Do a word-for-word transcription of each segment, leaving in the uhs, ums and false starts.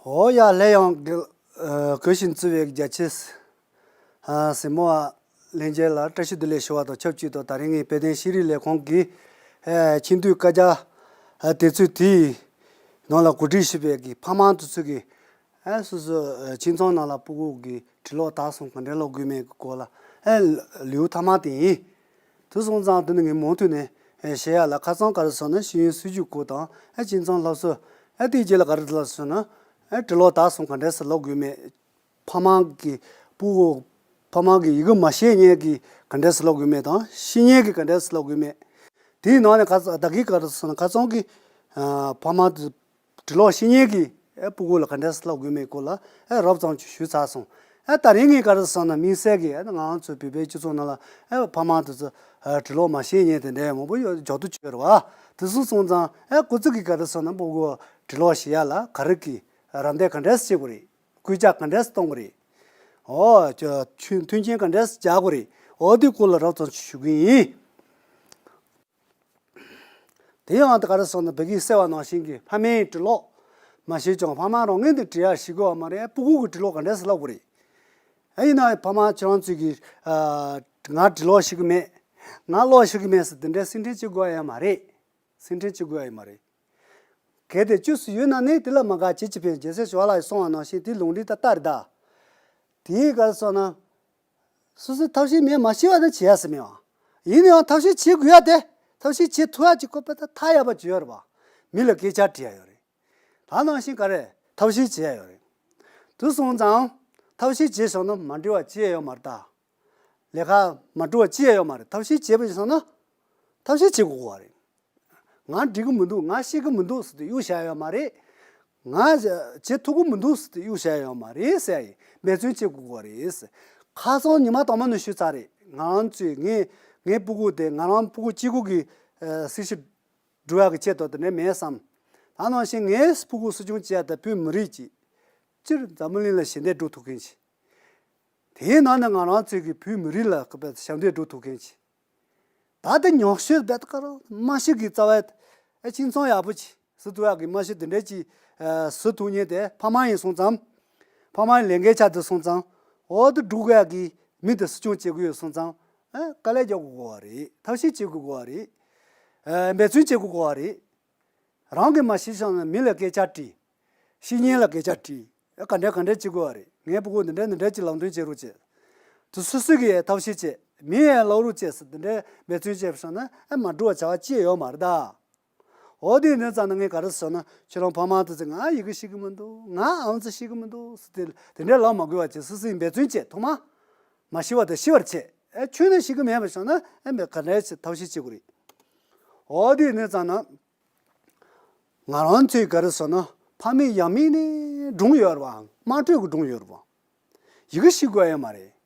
འོ་ཡ། སླད་ཡང་གི་ཨ་གུས་ཤིང་བརྩི་བའི་རྒྱ་ཆེ་ཨ་སྲས་མོ་ཨ་ལྷན་རྒྱས་ལ་བཀྲ་ཤིས་བདེ་ལེགས་ཞུ་བ་དང་ཆབས་ཅིག་ཏུ། ད་རིང་ངས་དཔལ་ལྡན་ཤེས་རིག་ལས་ཁུངས་ཀྱི་ཨ་ཆེས་མཐོའི་བཀའ་རྒྱ་ཨ་དེབ་ཚོས་དེའི་ནང་ལ་གོ་སྒྲིག་ཞུས་པའི་གི་ཕ་མ་དེ་ཚོས་གི་ཨ་སོ་སོ་ཨ་ཁྱིམ་ཚང་ནང་ལ་སྤུ་གུ་གི་འབྲི་ཀློག་དག་སོང་ག་འདྲ་ཀློག་དགོས་མེད་ཀྱི་སྐོར་ལ་ཨ་ལེའུ་མཐའ་མ་དེ་ཡིན། དེ་སོང་ཙང་དེ་ནི་ངས་མུ་མཐུད་ནས་ཨ་བཤད་ཡ་ལ། ཁ་སང་ག་རེ་ཟེར་ན་ཤེས་ཡོན་སྲིད་བྱུས་སྐོར་དང་ཨ་ཁྱིམ་ཚང་སློབ་གསོ། ཨ་དེའི་རྗེས་ལ་ག་རེ་ལ་ཟེར་ན་ཨ་འབྲི་ཀློག་དག་སོང་ག་འདྲ་སེ་ཀློག་དགོས་མེད། ཕ་མ་གི་སྤུ་གུ་ཕ་མ་གི་ཡི་གེ་མ་ཤེས་མཁན་གྱི་ག་འདྲ་སེ་ཀློག་དགོས་མེད་དང་ཤེས་མཁན་གྱི་ག་འདྲ་སེ་ཀློག་དགོས་མེད། དེའི་ནང་ནས་ཁ་ད་གིན་ག་རེ་ཟེར་ན་ཁ་སང་གི་ཨ་ཕ་མ་དེ་འབྲི་ཀློག་ཤེས་མཁན་གྱི་ཨ་སྤུ་གུ་ལ་ག་འདྲ་སེ་ཀློག་དགོས་མེད་སྐོར་ལ་ཨ་རོབ་ཙམ་ཅིག་ཞུས་ཚར་སོང་། ཨ་ད་རིང་ངས་ག་རེ་ཟེར་ན་དམིགས་བསལ་གྱི་ཨ་ང་རང་ཚོའི་བོད་པའི་སྤྱི་ཚོགས་ནང་ལ་ཨ་ཕ་མ་དེ་ཚོ་ཨ་འབྲི་ཀློག་མ་ཤེས་མཁན་དེ་འདྲ་མང་པོ་ཡོད་འཇོག་ཏུ་བྱོས་རེད་བ། དེ་སོང་སོང་ཙང་ཨ་ཁོ་ཚོ་གིས་ག་རེ་ཟེར་ན་སྤུ་གུ་འབྲི་ཀློག་ཤེས་ཡ་ལ་ག་རེ་གི་རམ་འདེགས་ག་འདྲ་སེ་བྱེད་དགོས་རེད། སྐུལ་ལྕག་ག་འདྲ་སེ་གཏོང་དགོས་རེད། འོ་ཅོ་མཐུན་མཐུན་རྐྱེན་ག་འདྲ་སེ་སྦྱར་དགོས་རེད། འོ་དེ་སྐོར་ལ་རོབ་ཙམ་ཞུ་གི་ཡིན། དེ་ཡང་ད་ག་རེ་ཟེར་ན་བོད་སྐད་གསལ་བ་ནང་བཞིན་གྱི་ཕ་མའི་འབྲི་ཀློག་མ་ཤེས་ཀྱང་ཕ་མ་རང་ངོས་ནས་འབྲི་ཡ་ཤེས་དགོས་བ་མ་རེད། སྤུ་གུ་གི་འབྲི་ཀློག་ག་འདྲ་སེ་ཀློག་དགོས་རེད། ཨ་ཡིན་ན་ཕ་མ་ཁྱེད་རང་ཚོས་ཀྱིས་ཨ་ང་འབྲི་ཀློག་ཤེས་ཀྱི་མེད། ང་ཀློག་ཤེས་ཀྱི་མེད་ཟེར་དེ་འདྲའི་སེམས་ཁྲལ་བྱེད་དགོས་ཡ་མ་རེད། སེམས་ཁྲལ་བྱེད་དགོས་ཡ་མ་རེད། གལ་ཏེ་བཅོས་སུ་ཡོད་ན་ནི་དེ་ལ་མ་དགའ་བྱེད་ཅི་ཕན་རྒྱལ་སྲས་ཞི་བ་ལྷ་ཡིས་གསུངས་པ་ནང་བཞིན་དེའི་ལུང་འདྲེན་ད་ལྟར་གདའ། དེའི་ག་རེ་ཟེར་ན། སོ་སོའི་ཐབས་ཤེས་མེད་མ་ཤེས་པ་ནི་བྱེད་ཡ་ཟེར་མེད་པ། ཡིན་ན་ཡང་ཐབས་ཤེས་བྱེད་དགོས་ཡ་དེ། ཐབས་ཤེས་བྱེད་ཐུབ་ཡ་ཅིག་ཁོ་པ་ད་ཐ་ཡ་པ་བྱེད་ཡོད་རེད་པ། མི་ལ་སྐད་ཆ་དྲི་ཡ་ཡོད་རེད། ད་ནང་བཞིན་ག་རེ་ཐབས་ཤེས་བྱེད་ཡ་ཡོད་རེད། དུ་སོང་ཙང་། ཐབས་ཤེས་བྱེད་བཞག་ན་མ་འགྲིག་པ་ཅི་ཡ་ཡོད་མ་རེད་ད། ལས་ཀ་མ་འགྲིག་པ་ཅི་ཡ་ཡོད་མ་རེད། ཐབས་ཤེས་བྱེད་པ་ཞིག་སོང་ན། ཐབས་ཤེས་བྱེད་དགོས་པ་རེད། ང་འགྲིག་གི་མི་འདུག་ང་ཤེས་ཀྱི་མི་འདུག་ཟེར་ཏེ་གཡུག་བཞག་ཡོད་མ་རེད། ང་བྱེད་ཐུབ་ཀྱི་མི་འདུག་ཟེར་ཏེ་གཡུག་བཞག་ཡོད་མ་རེད་ཟེར་ཡ་ཡིན། འབད་བརྩོན་བྱེད་དགོས་པ་རེད་ཟེར། ཁ་སང་ཉི་མ་དང་མ་ནས་ཞུས་ཚར་རེད། ང་རང་ཚོས་ངའི་ངའི་སྤུ་གུ་དེ་ང་རང་སྤུ་གུ་གཅིག་པུ་གི་ཨ་སྲིད་ཞི་སྒྲུབ་ཡག་གི་ཆེད་དུ་དེ་འདྲ་མེད་བསམ། ད་ནང་བཞིན་ངའི་སྤུ་གུ་གསོ་སྐྱོང་བྱེད་ཡ་དེ་བོད་མི་རིགས་ཀྱི་སྤྱིར་འཛམ་བུ་གླིང་ལ་ཞི་བདེ་སྒྲུབ་ཐུབ་མཁན་ཞིག་དེའི་ནང་ནས་ང་རང་ཚོས་ཀྱི་བོད་མི་རིགས་ལ་ཞབས་འདེགས་སྒྲུབ་ཐུབ་མཁན་ཞིག་ད་ལྟ་ཉོག་བཤད་རྦད་དེ་ཀ་རང་མ་ཤི་གི་རྩ་བའི་ཨ་ཁྱིམ་ཚང་ཡག་པོ་ཅིག་བཟོ་ཐུབ་ཡག་གི་མ་ཤི་དེ་འདྲ་ཅིག་ཨ་བཟོ་ཐུབ་མཁན་དེ་ཕ་མ་ཡིན་སོང་ཙང་། ཕ་མ་ཡི་ལས་འགན་ཆགས་ཐུབ་སོང་ཙང་། འོ་དེ་སྒྲུབ་དགོས་ཡག་གི་མི་དེ་གསོ་སྐྱོང་བྱེད་དགོས་ཡོད་སོང་ཙང་། ཨ་དཀའ་ལས་རྒྱག་དགོས་དགོས་པ་རེད། ཐབས་ཤེས་བྱེད་དགོས་དགོས་པ་རེད། ཨ་འབད་བརྩོན་བྱེད་དགོས་དགོས་པ་རེད། རང་གིས་མ་ཤེས་ཤག་ན་མི་ལ་སྐད་ཆ་དྲིས། ཤེས་མཁན་ལ་སྐད་ཆ་དྲིས། ཨ་ག་འདྲ་ག་འདྲ་བྱེད་དགོས་པ་རེད། ངའི་སྤུ་གུ་འདི་འདྲ་འདི་འདྲ་ཅིག་ལམ་སྟོན་བྱེད་རོགས་བྱེད། དེ་སོ་སོ་གིས་ཐབས་ཤེས་བྱེད། མི་ཡང་ལབ་རོགས་བྱེད་ཟེར་འདི་འདྲའི་འབད་བརྩོན་བྱས་པ་སོང་ན་ཨ་མ་འགྲོ་བ་བྱ་བ་ཅི་ཡང་ཡོད་མ་རེད་ད། འོ་དེ་ནས་ཙམ་ན་ངས་ག་རེ་ཟེར་ན་ཁྱེད་རང་ཕ་མ་དེ་ཚོས་ང་ཡི་གེ་ཤེས་ཀྱི་མི་འདུག་ང་ཨང་རྩིས་ཤེས་ཀྱི་མི་འདུག་ཟེར་ཏེ་དེ་འདྲའི་ལབ་མ་དགོས་པ་བྱེད། སོ་སོ་ཡིས་འབད་བརྩོན་བྱེད། ཐོག་མ་མ་ཤེས་པ་དེ་ཤེས་པར་བྱེད། ཨ་ཁྱོན་ནས་ཤེས་ཀྱི་མེད་པ་སོང་ན་ཨ་མི་ག་འདྲའི་ཐབས་ཤེས་བྱེད་དགོས་རེད། འོ་དེ་ནས་ཙམ་ན། ང་རང་ཚོའི་ག་རེ་ཟེར་ན་ཕ་མེས་ཡང་མེས་ནས་སྒྲུང་ཡོད་རེད་པ། དམངས་ཁྲོད་ཀྱི་སྒྲུང་ཡོད་རེད་པ། ཡི་གེ་ཤེས་དགོས་ཡ་མ་རེད།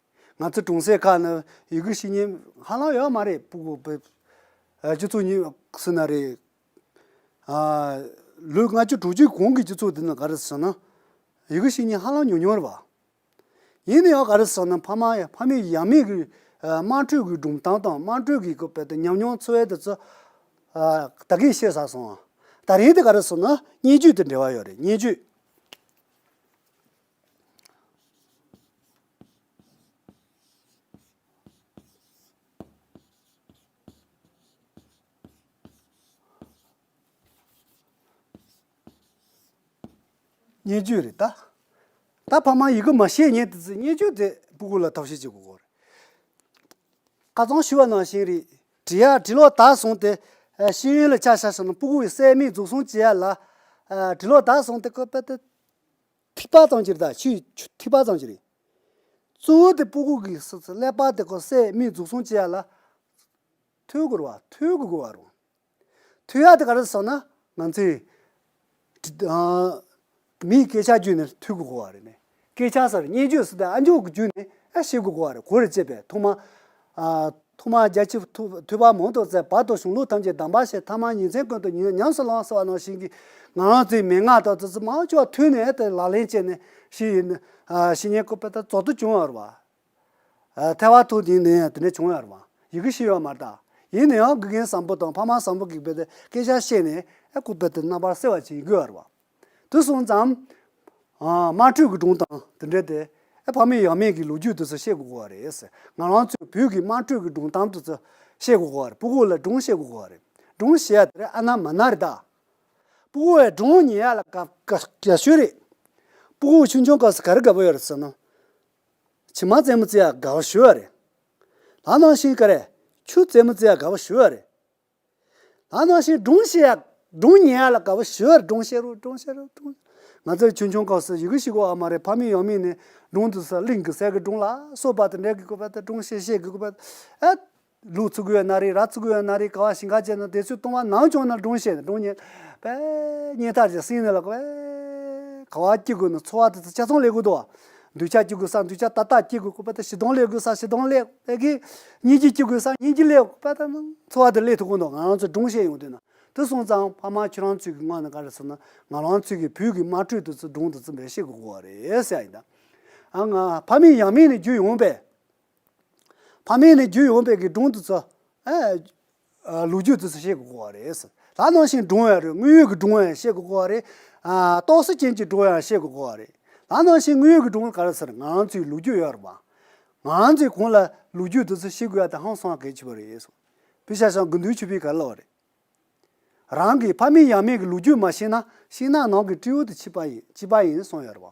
ང་ཚོ་གྲོང་གསེབ་ཁག་ནས་ཡི་གེ་ཤེས་མཁན་ཧ་ལམ་ཡོད་མ་རེད། སྤུ་གུ་བོད་ཨ་སྤྱི་ཚོགས་ཉི་ཟེར་ན་རེད། ཨ་ལོ་ལྔ་བཅུ་དྲུག་ཅུའི་གོང་གི་སྤྱི་ཚོགས་འདི་ན་ག་རེ་ཟེར་ན་ཡི་གེ་ཤེས་མཁན་ཧ་ལམ་ཉུང་ཉུང་རེད་པ། ཡིན་ན་ཡང་ག་རེ་ཟེར་ན་ཕ་མ་ཡ་ཕ་མེས་ཡང་མེས་ཀྱི་ཨ་དམངས་ཁྲོད་ཀྱི་སྒྲུང་གཏམ་དང་དམངས་ཁྲོད་ཀྱི་ཁོ་བོད་དུ་ཉམས་མྱོང་འཚོ་བའི་དུ་ཚོ་ཨ་ད་གིན་བཤད་ཚར་སོང་ཨ། ད་རིང་དེ་ག་རེ་ཟེར་ན་སྙན་བརྒྱུད་དང་འབྲེལ་བ་ཡོད་རེད། སྙན་བརྒྱུད། སྙན་བརྒྱུད་རེད་ད། ད་ཕ་མ་ཡི་གེ་མ་ཤེས་མཁན་དེ་ཚོས་སྙན་བརྒྱུད་དེ་སྤུ་གུ་ལ་ཐབས་ཤེས་བྱེད་དགོས་ཀྱི་རེད། ཁ་སང་ཞུས་པ་ནང་བཞིན་རེད། འབྲི་ཡག་འབྲི་ཀློག་དག་སོང་སྟེ་ཨ་ཤེས་ཡོན་ལ་ཆ་བཞག་སོང་ན་སྤུ་གུ་ཡི་སད་རྨས་འཛུགས་སྐྱོང་བྱེད་ཡག་ལ་ཨ་འབྲི་ཀློག་དག་སོང་སྟེ་ཁོ་པ་དེ་ཐིགས་པ་ཙམ་ཅིག་རེད་ད། ཆུའི་ཆུ་ཐིགས་པ་ཙམ་ཅིག་རེད། གཙོ་བོ་དེ་སྤུ་གུ་གི་སོ་སོ་ཀླད་པ་དེ་ཁོ་སད་རྨས་འཛུགས་སྐྱོང་བྱེད་ཡག་ལ་ཐོས་དགོས་རེད་པ། ཐོས་དགོས་དགོས་པ་རེད། ཐོས་ཡག་དེ་ག་རེ་ཟེར་ན་ང་ཚོས་ཨ་མིའི་སྐད་ཆ་བརྒྱུད་ནས་ཐོས་དགོས་དགོས་པ་རེད་ནས། སྐད་ཆ་ཟེར་སྙན་བརྒྱུད་ཟེར་དེ་ཨ་མཆོག་གི་བརྒྱུད་ནས་ཨ་ཤེས་དགོས་དགོས་པ་རེད། གོ་རེ་བྱས་པས་ཐོག་མ་ཨ་ཐོག་མ་རྒྱ་ཆེ་ཐོས་པ་མང་དུ་བཙལ། བར་དུ་གཞུང་ལུགས་ཐམས་ཅད་གདམས་པར་བྱས། ཐ་མ་ཉིན་མཚན་ཀུན་ཏུ་ཉམས་ཉམས་སུ་བླངས་ཟེར་བ་ནང་བཞིན་གྱི་ང་རང་ཚོའི་མན་ངག་དང་དེ་ཚོ་མང་ཆེ་བ་ཐོས་ནས་དེ་ལག་ལེན་བྱས་ནས་ཤེས་ཡིན་ཨ་ཤེས་ཉེན་སྐུལ་པ་དེ་རྫོགས་དུ་བྱུང་བ་རེད་པ། ཨ་ཐལ་བ་ཐུག་དེ་ནས་དེ་འདྲ་བྱུང་ཡོད་རེད་པ། ཡི་གེ་ཤེས་ཡོད་མ་རེད་ད། ཡིན་ན་ཡང་དགེ་རྒན་བཟང་པོ་དང་ཕ་མ་བཟང་པོ་གིས་རྦད་དེ་སྐད་ཆ་བཤད་ནས་ཨ་སྐུལ་པ་དེ་རྣམ་པར་སེལ་བ་བྱེད་ཀྱི་ཡོད་རེད་པ། དེ་སོང་ཙང་། ཨ། དམངས་ཁྲོད་ཀྱི་སྒྲུང་དང་དེ་འདྲ་དེ། ཨེ། ཕ་མེས་ཡང་མེས་ཀྱི་ལོ་རྒྱུས་དེ་ཚོ་བཤད་དགོས་ཀྱི་ཡོད་རེད། ང་རང་ཚོའི་བོད་ཀྱི་དམངས་ཁྲོད་ཀྱི་སྒྲུང་གཏམ་དེ་ཚོ་བཤད་དགོས་ཀྱི་ཡོད་རེད། སྤུ་གུ་ལ་སྒྲུང་བཤད་དགོས་ཀྱི་ཡོད་རེད། སྒྲུང་བཤད་ཡ་དེ་རེད། ཨ་ན་མ་ན་རེད་ད། སྤུ་གུ་བས་སྒྲུང་ཉན་ཡ་ལ་དགའ་དགའ་དགའ་ཤོས་རེད། སྤུ་གུ་ཆུང་ཆུང་སྐབས་སུ་ག་རེ་དགའ་པོ་ཡོད་རེད་ཟེར་ན། བྱེ་མ་རྩེད་མོ་རྩེ་ཡ་དགའ་པོ་ཞེ་པོ་རེད། ད་ནང་བཞིན་ག་རེ། ཆུ་རྩེད་མོ་རྩེ་ཡ་དགའ་པོ་ཞེ་པོ་རེད། ད་ནང་བཞིན་སྒྲུང་བཤད་ཡ། སྒྲུང་ཉན་ཡ་ལ་དགའ་པོ་ཞེ་པོ་རེད། སྒྲུང་བཤད་རོགས། སྒྲུང་བཤད་རོགས། སྒྲུང་། ང་ཚོ་ཆུང་ཆུང་སྐབས་སུ་ཡི་གེ་ཤེས་ཀྱི་ཡོད་མ་རེད། ཕ་མེས་ཡང་མེས་ནས་སྒྲུང་དེ་ཚོ། གླིང་གི་སྲས་ཀྱི་སྒྲུང་ལ་སོགས་པ་དེ་འདྲ་གི་སྐོར་པ་དེ། སྒྲུང་བཤད་བཤད་གི་སྐོར་པ་དེ། ཨ། ལུག་འཚོ་གི་ཡོད་ན་རེད། ར་འཚོ་གི་ཡོད་ན་རེད། ག་བ་ཞིང་ཁ་བྱས་ན་དེ་ཚོའི་སྟོང་པ་ནང་བྱུང་ན་སྒྲུང་བཤད་ནས། སྒྲུང་ཉན་པས་སྙིང་ཐག་བཅད། སེམས་ནས་ལ་ག་བ་སྐྱིད་དགོས་ན་འཚོ་བ་དེ་ཚོ་ཆ་ཚང་ལས་དགོས་འདུག་བ། འདོད་ཆགས་སྐྱིད་དགོས་ས་འདོད་ཆགས་ཏག་ཏག་སྐྱིད་དགོས། ཁོ་པ་ད་ཞེ་སྡང་ལས་དགོས་ས་ཞེ་སྡང་ལས། ཨེ་གི། སྙིང་རྗེ་སྐྱིད་དགོས་ས་སྙིང་རྗེ་ལས། ཁོ་པ་ད་ནང་འཚོ་བ་དེ་ལས་ཐུབ་ཀྱི་འདུག་ང་རང་ཚོ་སྒྲུང་བཤད་ཡོང་དུས་ན། དེ་སོང་ཙང་ཕ་མ་ཁྱེད་རང་ཚོས་ཀྱི་ངོས་ནས་ག་རེ་ཟེར་ན། ང་རང་ཚོས་ཀྱི་བོད་ཀྱི་དམངས་ཁྲོད་དེ་ཚོ། སྒྲུང་དེ་ཚོ་བཤད་དགོས་ཀྱི་ཡོད་རེད་ཟེར་ཡ་ཡིན་ད། ཨ། ང་ཕ་མེས་ཡང་མེས་ནས་བརྒྱུད་ཡོང་པས། ཕ་མེས་ནས་བརྒྱུད་ཡོང་པའི་གི་སྒྲུང་དེ་ཚོ། ཨ། ཨ། ལོ་རྒྱུས་དེ་ཚོ་བཤད་དགོས་ཀྱི་རེད། ད་ནང་བཞིན་སྒྲུང་ཡང་རེད། དངོས་ཡོད་ཀྱི་སྒྲུང་ཡང་བཤད་དགོས་ཀྱི་རེད། ཨ། རྟོག་བཟོ་ཅན་གྱི་སྒྲུང་ཡང་བཤད་དགོས་ཀྱི་རེད། ད་ནང་བཞིན་དངོས་ཡོད་ཀྱི་སྒྲུང་ག་རེ་ཟེར། ང་རང་ཚོའི་ལོ་རྒྱུས་ཡོད་རེད་པ། ང་རང་ཚོའི་གོང་ལ་ལོ་རྒྱུས་དེ་ཚོ་ཤེས་དགོས་ཡ་དེ་ཧང་སང་གལ་ཆེ་བ་རེད། དཔེ་ཆ་བཞག་དགེ་འདུན་ཆོས་འཕེལ་ག་ལ་བ་རེད། རང་གི་ཕ་མེས་ཡང་མེས་ཀྱི་ལོ་རྒྱུས་མ་ཤེས་ན། ཤིང་ནགས་ནང་གི་སྤྲེའུ་དང་གཅིག་པ་ཡིན། གཅིག་པ་ཡིན་གསུངས་ཡོད་རེད་པ།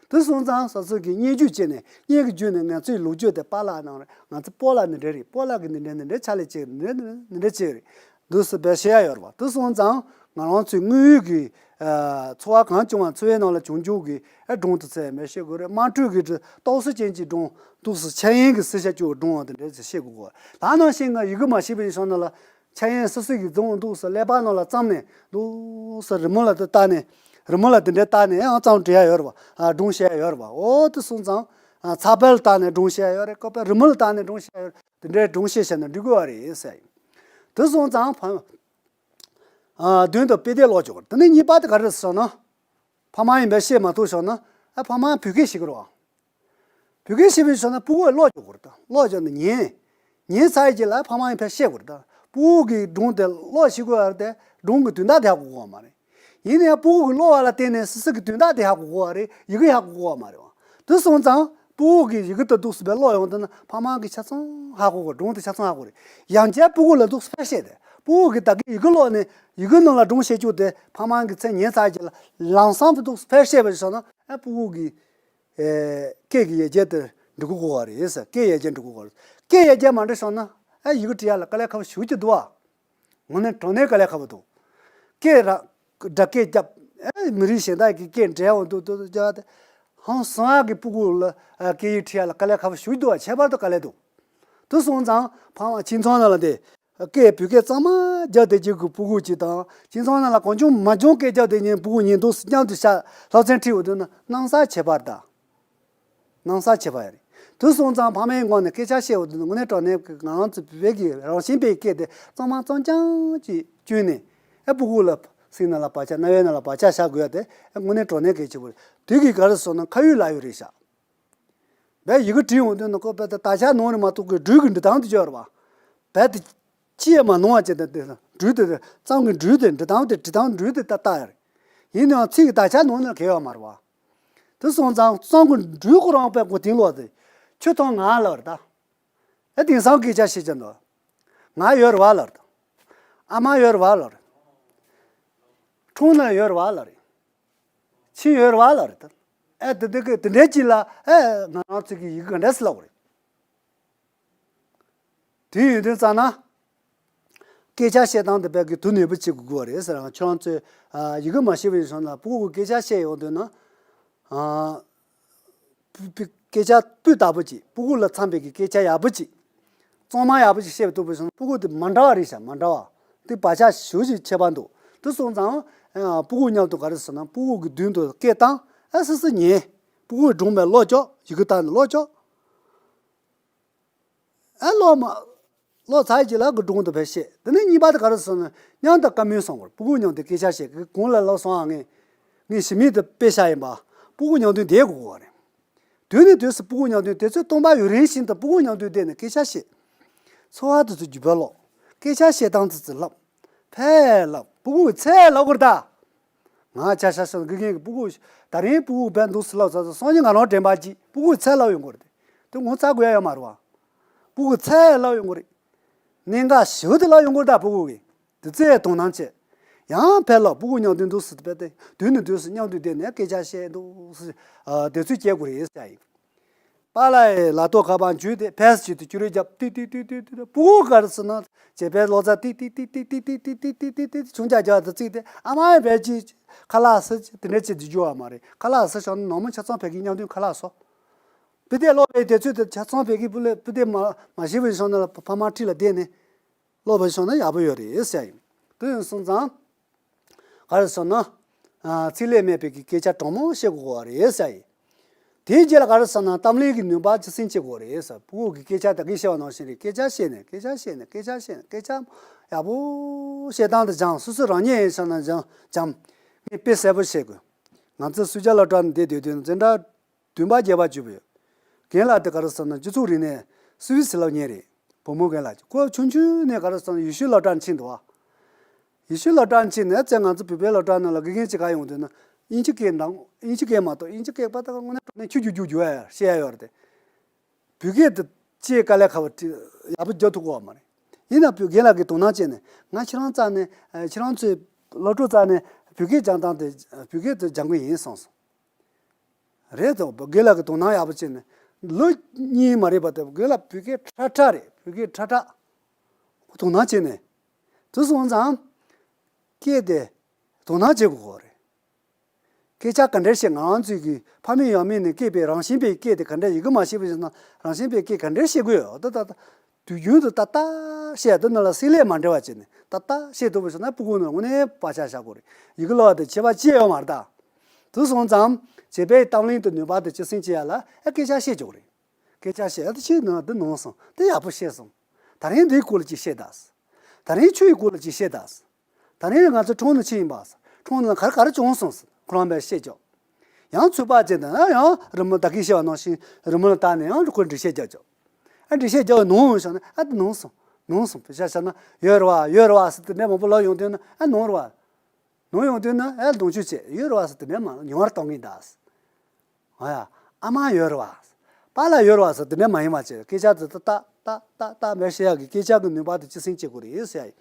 དེ་སོང་ཙང་སོ་སོ་གི་སྙན་བརྒྱུད་བྱས་ནས། སྙན་གྱི་བརྒྱུད་ནས་ང་ཚོའི་ལོ་རྒྱུས་དེ་པཱ་ལགས་གནང་རེད། ང་ཚོ་སྤོ་ལགས་འདི་འདྲ་རེད། སྤོ་ལགས་ཀྱིས་འདི་འདྲ་འདི་འདྲ་ཕྱག་ལས་བྱས། འདི་འདྲ་འདི་འདྲ་བྱས་རེད། འདུག་སེ་བཤད་ཡ་ཡོད་རེད་པ། དེ་སོང་ཙང་ང་རང་ཚོའི་དངོས་ཡོད་ཀྱི། ཨ། འཚོ་བ་གང་བྱུང་བ། འཚོ་བའི་ནང་ལ་བྱུང་བྱུང་གི། ཨ། སྒྲུང་དེ་ཚོ་ཡང་མེད་བཤད་དགོས་རེད། དམངས་ཁྲོད་ཀྱི་རྟོག་བཟོ་ཅན་གྱི་སྒྲུང་འདུག་སེ། འཆར་ཡན་གྱི་ཟེར་བྱ་རྒྱུ་སྒྲུང་དེ་འདྲ་ཞིག་བཤད་དགོས་ཀྱི། ད་ནང་བཞིན་ང་ཡི་གེ་མ་ཤེས་པའི་ཤོག་ན་ལ། འཆར་ཡན་སོ་སོ་གིས་རྫོང་འདུག་སེ་ཀླད་པ་ནང་ལ་བརྩམས་ནས། འདུག་སེ་རི་མོ་ལ་དེ་བལྟས་ནས། རི་མོ་ལ་དེ་འདྲ་བལྟས་ནས་ཡང་བརྩམས་བྲིས་ཡ་ཡོད་རེད་པ། ཨ། སྒྲུང་བཤད་ཡ་ཡོད་རེད་པ། འོ། དེ་སོང་ཙང་། ཨ། ཚགས་པར་ལ་བལྟས་ནས་སྒྲུང་བཤད་ཡ་ཡོད་རེད། ཁོ་པའི་རི་མོ་ལ་བལྟས་ནས་སྒྲུང་བཤད་ཡ་ཡོད་རེད། དེ་འདྲའི་སྒྲུང་བཤད་བཤད་ན་འགྲིག་གི་ཡོད་རེད་ཟེར། དེ་སོང་ཙང་ཕ། ཨ། མདུན་དུ་དཔེ་དེབ་ཀློག་ཆོག་གི་རེད། དེ་ནས་གཉིས་པ་དེ་ག་རེ་རེད་ཟེར་ན། ཕ་མ་ཡིན་པས་བཤད་མ་ཐུབ་ཤོག་ན། ཨ། ཕ་མ་བོད་སྐད་ཤེས་ཀྱི་རེད་པ། བོད་སྐད་ཤེས་པའི་ཤོག་ན་སྤུ་གུས་ཀློག་ཆོག་གི་རེད་ད། ཀློག་ཆོག་ནས་ཉན། ཉན་ཚར་རྗེས་ལ་ཕ་མ་ཡིན་པས་བཤད་དགོས་རེད་ད། སྤུ་གུ་གིས་སྒྲུང་དེ་ཀློག་ཤེས་དགོས་པ་རེད་དེ། སྒྲུང་གི་དོན་དག་དེ་ཧ་གོ་གི་ཡོད་མ་རེད། ཡིན་ནའང་སྤུ་གུ་གིས་ཀློག་པ་ལ་བརྟེན་ནས་སོ་སོ་གི་དོན་དག་དེ་ཧ་གོ་གི་ཡོད་རེད། ཡི་གེ་ཧ་གོ་གི་ཡོད་མ་རེད་པ། དེ་སོང་ཙང་སྤུ་གུ་གིས་ཡི་གེ་དེ་འདུག་སེ་ཀློག་ཡོང་དུས་ན། ཕ་མ་གིས་ཆ་ཚང་ཧ་གོ་གི། སྒྲུང་དེ་ཆ་ཚང་ཧ་གོ་རེད། ཡང་བསྐྱར་སྤུ་གུ་ལ་འདུག་སེ་ཕར་བཤད་དེ། སྤུ་གུ་གིས་ད་གིན་ཡི་གེ་ཀློག་ནས་ཡི་གེ་ནང་ལ་སྒྲུང་བཤད་རྒྱུ་དེ་ཕ་མ་གིས་ཚུར་ཉན་ཚར་རྗེས་ལ་ལམ་སང་དེ་འདུག་སེ་ཕར་བཤད་པ་ཞིག་བྱུང་ན། ཨ། སྤུ་གུ་གི། ཨེ། སྐད་ཀྱི་ཡར་རྒྱས་དེ་འགྲོ་གི་ཡོད་རེད་ཟེར། སྐད་ཡར་རྒྱས་འགྲོ་གི་ཡོད་རེད། སྐད་ཡར་རྒྱས་མ་འགྲོ་བྱུང་ན། ཨ། ཡི་གེ་འབྲི་ཡ་ལ་དཀའ་ལས་ཁག་པོ་ཞེ་པོ་ཅིག་འདུག་པ། དངོས་གནས་དྲང་གནས་དཀའ་ལས་ཁག་པོ་འདུག་སྐད་ར། སྒྲ་སྐད་རྒྱབ། ཨེ། མི་རིགས་གཞན་དག་གི་སྐད་འདྲ་བོ་འདུག་འདུག་འདུག་རྒྱབ་སྟེ། ཧང་སང་གི་སྤུ་གུ་ལ། ཨ། སྐད་ཡིག་ཁྲིད་ཡ་ལ་དཀའ་ལས་ཁག་པོ་ཞེ་པོ་འདུག་པ། ཁྱད་པར་དུ་དཀའ་ལས་འདུག་དེ་སོང་ཙང་ཕ་མ་ཁྱིམ་ཚང་ནང་ལ་དེ། སྐད། བོད་སྐད་གཙང་མ་རྒྱབ་བསྡད་རྒྱུ་གི་སྤུ་གུ་གཅིག་དང་། ཁྱིམ་ཚང་ནང་ལ་གང་བྱུང་མང་བྱུང་སྐད་རྒྱབ་བསྡད་མཁན་སྤུ་གུ་གཉིས་འདུག་སེ་མཉམ་དུ་བཞག་སློབ་ཚན་ཁྲིད་འོང་དུས་ན། སྣང་ས་ཁྱད་པར་དང་། སྣང་ས་ཁྱད་པར་ཡོད་རེད། དེ་སོང་ཙང་ཕ་མའི་ངོས་ནས་སྐད་ཆ་བཤད་འོང་དུས་ན། དངོས་གནས་དྲང་གནས་ཀྱི་ང་རང་ཚོ་བོད་པའི་གི་རང་བཞིན་པའི་སྐད་དེ་གཙང་མ་གཙང་རྐྱང་ཅིག་བསྐྱུར་ནས། ཨ། སྤུ་གུ་ལ་སེམས་ནང་ལ་བག་ཆགས། རྣ་བའི་ནང་ལ་བག་ཆགས་བཞག་དགོས་ཡ་དེ། ཨ། དངོས་གནས་དྲང་གནས་གལ་ཆེ་བོ་རེད། དེ་གིས་ག་རེ་ཟེར་ན་ཁ་ཡོད་ལག་ཡོད་རེད་ཤག་བས་ཡི་གེ་བྲིས་འོང་དུས་ན། ཁོ་བས་དེ་དག་ཆ་ནོར་ནས་མ་གཏོགས་གི་འགྲོས་ཀྱི་འབྲི་སྟངས་དེ་ཅིག་ཡོད་རེད་པ། བས་དེ་ཅི་ཡང་མ་ནོར་བ་བྱས་ཏེ། དེ་འགྲོས་དེ་གཙང་གི་འགྲོས་དེ། འབྲི་སྟངས་དེ། འབྲི་སྟངས་འགྲོས་དེ་ཏག་ཏག་ཡོད་རེད། ཡིན་ནའང་ཚིག་གི་དག་ཆ་ནོར་ན་གལ་ཡོད་མ་རེད་པ། དེ་སོང་ཙང་གཙང་གི་འགྲོས་ཁོ་རང་བས་མགོ་རྟིང་སློག་སྟེ། ཁྱོད་དང་ང་ལབ་རེད་ད། ཨ། དེང་སང་སྐད་ཆ་བཤད་ཀྱི་འདུག་ང་ཡོད་རེད་པ་ལབ་རེད། ཨ་མ་ཡོད་རེད་པ་ལབ་རེད། འཁྲུངས་ནས་ཡོད་རེད་པ་ལབ་རེད། ཁྱི་ཡོད་རེད་པ་ལབ་རེད་ད། ཨ། དེ་དེ་གི་དེ་འདྲའི་ཅིག་ལ། ཨ། ང་རང་ཚོ་གིས་ཡི་གེ་ག་འདྲ་སེ་ལབ་དགོས་རེད། དེ་ཡོད་དུས་ཙང་ན། སྐད་ཆ་བཤད་སྟངས་དེ་བས་ཀྱི་དོ་ནན་པོ་བྱེད་དགོས་པ་རེད་ཟེར། ང་ཁྱོད་རང་ཚོས། ཨ། ཡི་གེ་མ་ཤེས་པའི་སོང་ན་སྤུ་གུ་གིས་སྐད་ཆ་བཤད་ཡོང་དུས་ན། ཨ། སྐད་ཆ་སྤུས་དག་པོ་ཅིག་སྤུ་གུ་ལ་འཚམ་པའི་གི་སྐད་ཆ་ཡག་པོ་ཅིག་གཙང་མ་ཡག་པོ་ཅིག་བཤད་ཐུབ་པ་སོང་ན། སྤུ་གུ་དེ་མ་འདྲ་བ་རེད་ཤག་མ་འདྲ་བ་དེ་བག་ཆགས་ཞེ་པོ་ཅིག་ཁྱད་པར་འདུག་དེ་སོང་ཙང་། ཨ། སྤུ་གུ་མཉམ་དུ་ག་རེ་ཟེར་ན། སྤུ་གུ་གི་མདུན་དུ་སྐད་བཏང་། ཨ། སོ་སོ་ཉན། སྤུ་གུས་སྒྲུང་བས་ཀློག་ཆོག་ཡི་གེ་བཏང་ནས་ཀློག་ཆོག་ཨ། ཀློག་མ། ཀློག་ཚར་རྗེས་ལ་གི་སྒྲུང་དེ་ཕར་བཤད། དེ་ནས་གཉིས་པ་དེ་ག་རེ་ཟེར་ན། མཉམ་དུ་བཀའ་མོལ་གསུང་དགོས། སྤུ་གུ་མཉམ་དུ་སྐད་ཆ་བཤད། གི་གོང་ལ་ལབ་སོང་ཨ། ངས། ངས་ཞི་མི་དེ་དཔེ་བཞག་ཡིན་པ། སྤུ་གུ་མཉམ་དུ་བསྡད་དགོས་པ་རེད། དུས་ནས་དུས་སུ་སྤུ་གུ་མཉམ་དུ། དུས་ཚོད་སྟོང་པ་ཡུན་རིང་ཞིག་ཏུ་སྤུ་གུ་མཉམ་དུ་བསྡད་ནས་སྐད་ཆ་བཤད། འཚོ་བ་དེ་ཚོ་བརྒྱུད་པ་ཀློག་སྐད་ཆ་བཤད་སྟངས་དེ་ཚོ་ལབ། ཕར་ལབ། སྤུ་གུ་ཚུར་ལབ་དགོས་རེད་ད། ང་ཆ་ཤ་ཤ་དགེ་རྒན་གྱི་སྤུ་གུ། ད་རིང་སྤུ་གུ་བན་འདུག་སེ་ལབ་ཚར་སོང་། སང་ཉིན་ང་རང་དྲན་པ་གྱིས་སྤུ་གུ་ཚད་ལབ་ཡོང་གི་རེད། དེ་ངོ་ཚ་དགོས་ཡ་ཡོད་མ་རེད་བ། སྤུ་གུ་ཚད་ལབ་ཡོང་གི་རེད། གནད་འགག་ཞེ་པོ་དེ་ལབ་ཡོང་གི་རེད་ད་སྤུ་གུ་གིས། དེ་ཚོས་དོ་སྣང་བྱེད། ཡང་ཕར་ལ་སྤུ་གུ་མཉམ་དུ་འདུག་སེ་བལྟས་ཏེ་དུས་ནས་དུས་སུ་མཉམ་དུ་བསྡད་ནས་སྐད་ཆ་བཤད་འདུག་སེ། ཨ། དེ་ཚོ་བྱེད་དགོས་རེད་ཟེར་ཡ་ཡིན། པཱ་ལགས་ལག་ཐོག་ཁ་པར་འཇུས་ཏེ་ཕར་ཕྱོགས་དེ་ཅུ་རེ་རྒྱབ། ཏི་ཏི་ཏི་ཏི་ཏི། སྤུ་གུ་ག་རེ་ཟེར་ན་བྱེད་པའི་ལོ་ཙཱ་ཏི་ཏི་ཏི་ཏི་ཏི་ཏི་ཏི་ཏི་ཏི་ཏི་ཏི་ཆུང་ཅག་རྒྱབ་དེ་བརྩིས་ཏེ། ཨ་མ་ཡང་བལ་གྱི་ཁ་ལག་ཟ་དེ་འདྲ་བྱེད་རྒྱུ་ཡོད་མ་རེད། ཁ་ལག་ཟ་བཞག་ན་ནང་མི་ཆ་ཚང་བལ་གྱི་མཉམ་དུ་ཁ་ལག་ཟ། སྤུ་ལྡེ་ལོག་པའི་དུས་ཚོད་དེ་ཆ་ཚང་བལ་གྱི་སྤུ་ལེ་སྤུ་ལྡེ་མ་མ་ཤེས་པའི་བཞག་ན་ལ་ཕ་མ་འཁྲིས་ལ་བསྡད་ནས། ལོག་པའི་བཞག་ན་ཡག་པོ་ཡོད་རེད་ཟེར་ཡ་ཡིན། དེ་ཡིན་སོང་ཙང་། ག་རེ་ཟེར་ན། ཨ། ཚིག་ལས་མེད་པའི་གི་སྐད་ཆ་དྲང་མོ་བཤད་དགོས་པ་རེད་ཟེར་ཡ་ཡིན། དེའི་རྗེས་ལ་ག་རེ་ཟེར་ན་གཏམ་གླེང་གི་ནུས་པ་ཇེ་སྲུང་བྱེད་དགོས་རེད་ཟེར། སྤུ་གུ་གི་སྐད་ཆ་ད་གིན་བཤད་པ་ནང་བཞིན་རེད། སྐད་ཆ་བཤད་ནས་སྐད་ཆ་བཤད་ནས་སྐད་ཆ་བཤད་ནས་སྐད་ཆ་ཡག་པོ་བཤད་སྟངས་དེ་སྦྱངས། སོ་སོ་རང་ཉིད་ཡིན་ཟེར་ན་སྦྱངས་སྦྱངས། ངས་དཔེ་གསལ་པོ་བཤད་དགོས། ང་ཚོ་སུས་ཇཱ་སློབ་གྲྭ་ནས་བསྡད་དུས་དུས་འཛིན་གྲྭ་བདུན་པ་བརྒྱད་པ་བརྒྱུད་པའི་རྒན་ལགས་དེ་ག་རེ་ཟེར་ན་སྤྱི་ཚོགས་རིག་གནས་སུད་སི་སློབ་གཉེར་རེད། བུ་མོ་རྒན་ལགས་ཀྱི་སྐབས་ཆུང་ཆུང་ནས་ག་རེ་ཟེར་ན་ཡེ་ཤུའི་སློབ་གྲྭར་ཕྱིན་འདུག་བ། ཡེ་ཤུའི་སློབ་གྲྭར་ཕྱིན་ནས་ཚེ་ང་ཚོ་བོད་པའི་སློབ་གྲྭ་ནང་ལ་དགེ་རྒན་གཅིག་ག་ཡོང་དུས་ན་དབྱིན་ཇི་སྐད་འདང་། དབྱིན་ཇི་སྐད་མ་གཏོགས་དབྱིན་ཇི་སྐད་པ་ད་དངོས་གནས་དྲང་གནས་ཁྱོད་རྒྱུག་རྒྱུག་རྒྱུག་ཡ་བཤད་ཡ་ཡོད་རེད་དེ། བོད་སྐད་དུ་ཅེས་དཀའ་ལས་ཁག་པོ་ཅིག་ཡག་པོ་རྒྱག་ཐུབ་ཀྱི་ཡོད་མ་རེད། ཡིན་ན་བོད་རྒན་ལགས་ཀྱིས་དོ་སྣང་བྱས་ནས་ང་ཁྱེད་རང་རྩ་ནས་ཁྱེད་རང་ཚོའི་སློབ་ཕྲུག་རྩ་ནས་བོད་སྐད་སྦྱང་སྟངས་དེ་བོད་སྐད་དུ་སྦྱང་གི་ཡིན་གསུངས་སོང་། རེད་དོ། རྒན་ལགས་ཀྱིས་དོ་སྣང་ཡག་པོ་བྱས་ནས་ལོ་གཉིས་མ་རེད་པ་དེ་རྒན་ལགས་བོད་སྐད་ཁྲ་ཁྲ་རེད། བོད་སྐད་ཁྲ་ཁྲ་དོ་སྣང་བྱས་ནས། དེ་སོང་ཙང་སྐད་དེ་དོ་སྣང་བྱེད་དགོས་ཀྱི་རེད། སྐད་ཆ་ག་འདྲ་བཤད། ང་རང་ཚོའི་གི་ཕ་མེས་ཡང་མེས་ནས་སྐྱེས་པའི་རང་བཞིན་པའི་སྐད་དེ་ག་འདྲ། ཡི་གེ་མ་ཤེས་པ་ཞིག་ན་རང་བཞིན་པའི་སྐད་ག་འདྲ་བཤད་དགོས་ཡོད། ད་ད་ད་དུས་རྒྱུན་དུ་ཏག་ཏག་བཤད། དེ་ནང་ལ་སྲེག་ལས་མ་འབྲེལ་བ་བྱས་ནས་ཏག་ཏག་བཤད་ཐུབ་པ་ཞིག་ན་སྤུ་གུ་ནང་དངོས་གནས་བག་ཆགས་བཞག་དགོས་རེད། ཡི་གེ་བསླབ་པ་དེ་ཁྱད་པར་ཅི་ཡོད་མ་རེད་ད། དེ་སོང་ཙང་བྱེད་པའི་གཏམ་གླེང་དུ་ནུས་པ་དེ་ཇེ་སྲུང་བྱེད་ཡ་ལ་ཨ་སྐད་ཆ་བཤད་ཆོག་རེད། སྐད་ཆ་བཤད་ཨ་དེ་ཤེས་ན་འདི་ནོར་སོང་། དེ་ཡག་པོ་བཤད་སོང་། ད་རིང་འདིའི་སྐོར་ལ་ཅིག་བཤད་དང་། ད་རིང་ཆུ་ཡི་སྐོར་ལ་ཅིག་བཤད་དང་། ད་རིང་ང་ཚོ་ཁྲོམ་ནང་ཕྱིན་ཡིན་པ། ཁྲོམ་ནང་ག་རེ་ག་རེ་བྱུང་སོང་ཟེར་ཁོ་རང་པས་བཤད་ཆོག། ཡང་ཚོད་དཔག་བྱས་ན་ཡང་རི་མོ་ད་གིན་བཤད་པ་ནང་བཞིན་རི་མོ་ལ་བལྟས་ནས་ཡང་ཁོ་འགྲེལ་བཤད་རྒྱག་ཆོག། ཨ་འགྲེལ་བཤད་རྒྱག་པའི་ནོར་ཡོང་བཞག་ན་ཨ་དེ་ནོར་སོང་། ནོར་སོང་བཤད་བཤད་ན་ཡོད་རེད་བ། ཡོད་རེད་བ་ཟེར་དེ་འདྲ་མང་པོ་ལབ་ཡོང་དུས་ན་ཨ་ནོར་རེད་བ། ནོར་ཡོང་དུས་ན་ཨ་ལོངས་སྤྱོད་བྱེད། ཡོད་རེད་བ་ཟེར་དེ་འདྲ་མ་ཉུང་བར་གཏོང་གིན་གདའ། ཨ་ཡ། ཨ་མ་ཡོད་རེད་བ། པཱ་ལགས་ཡོད་རེད་བ་ཟེར་དེ་འདྲ་མ་ཡིན་པ་བྱས། སྐད་ཆ་དེ་ཏག་ཏག་ཏག་ཏག་མེད་བཤད་ཡག་གི་སྐད་ཆ་གི་ནུས་པ་དེ་ཇེ་སྲུང་བྱེད་དགོས་རེད་ཟེར་ཡ་ཡིན།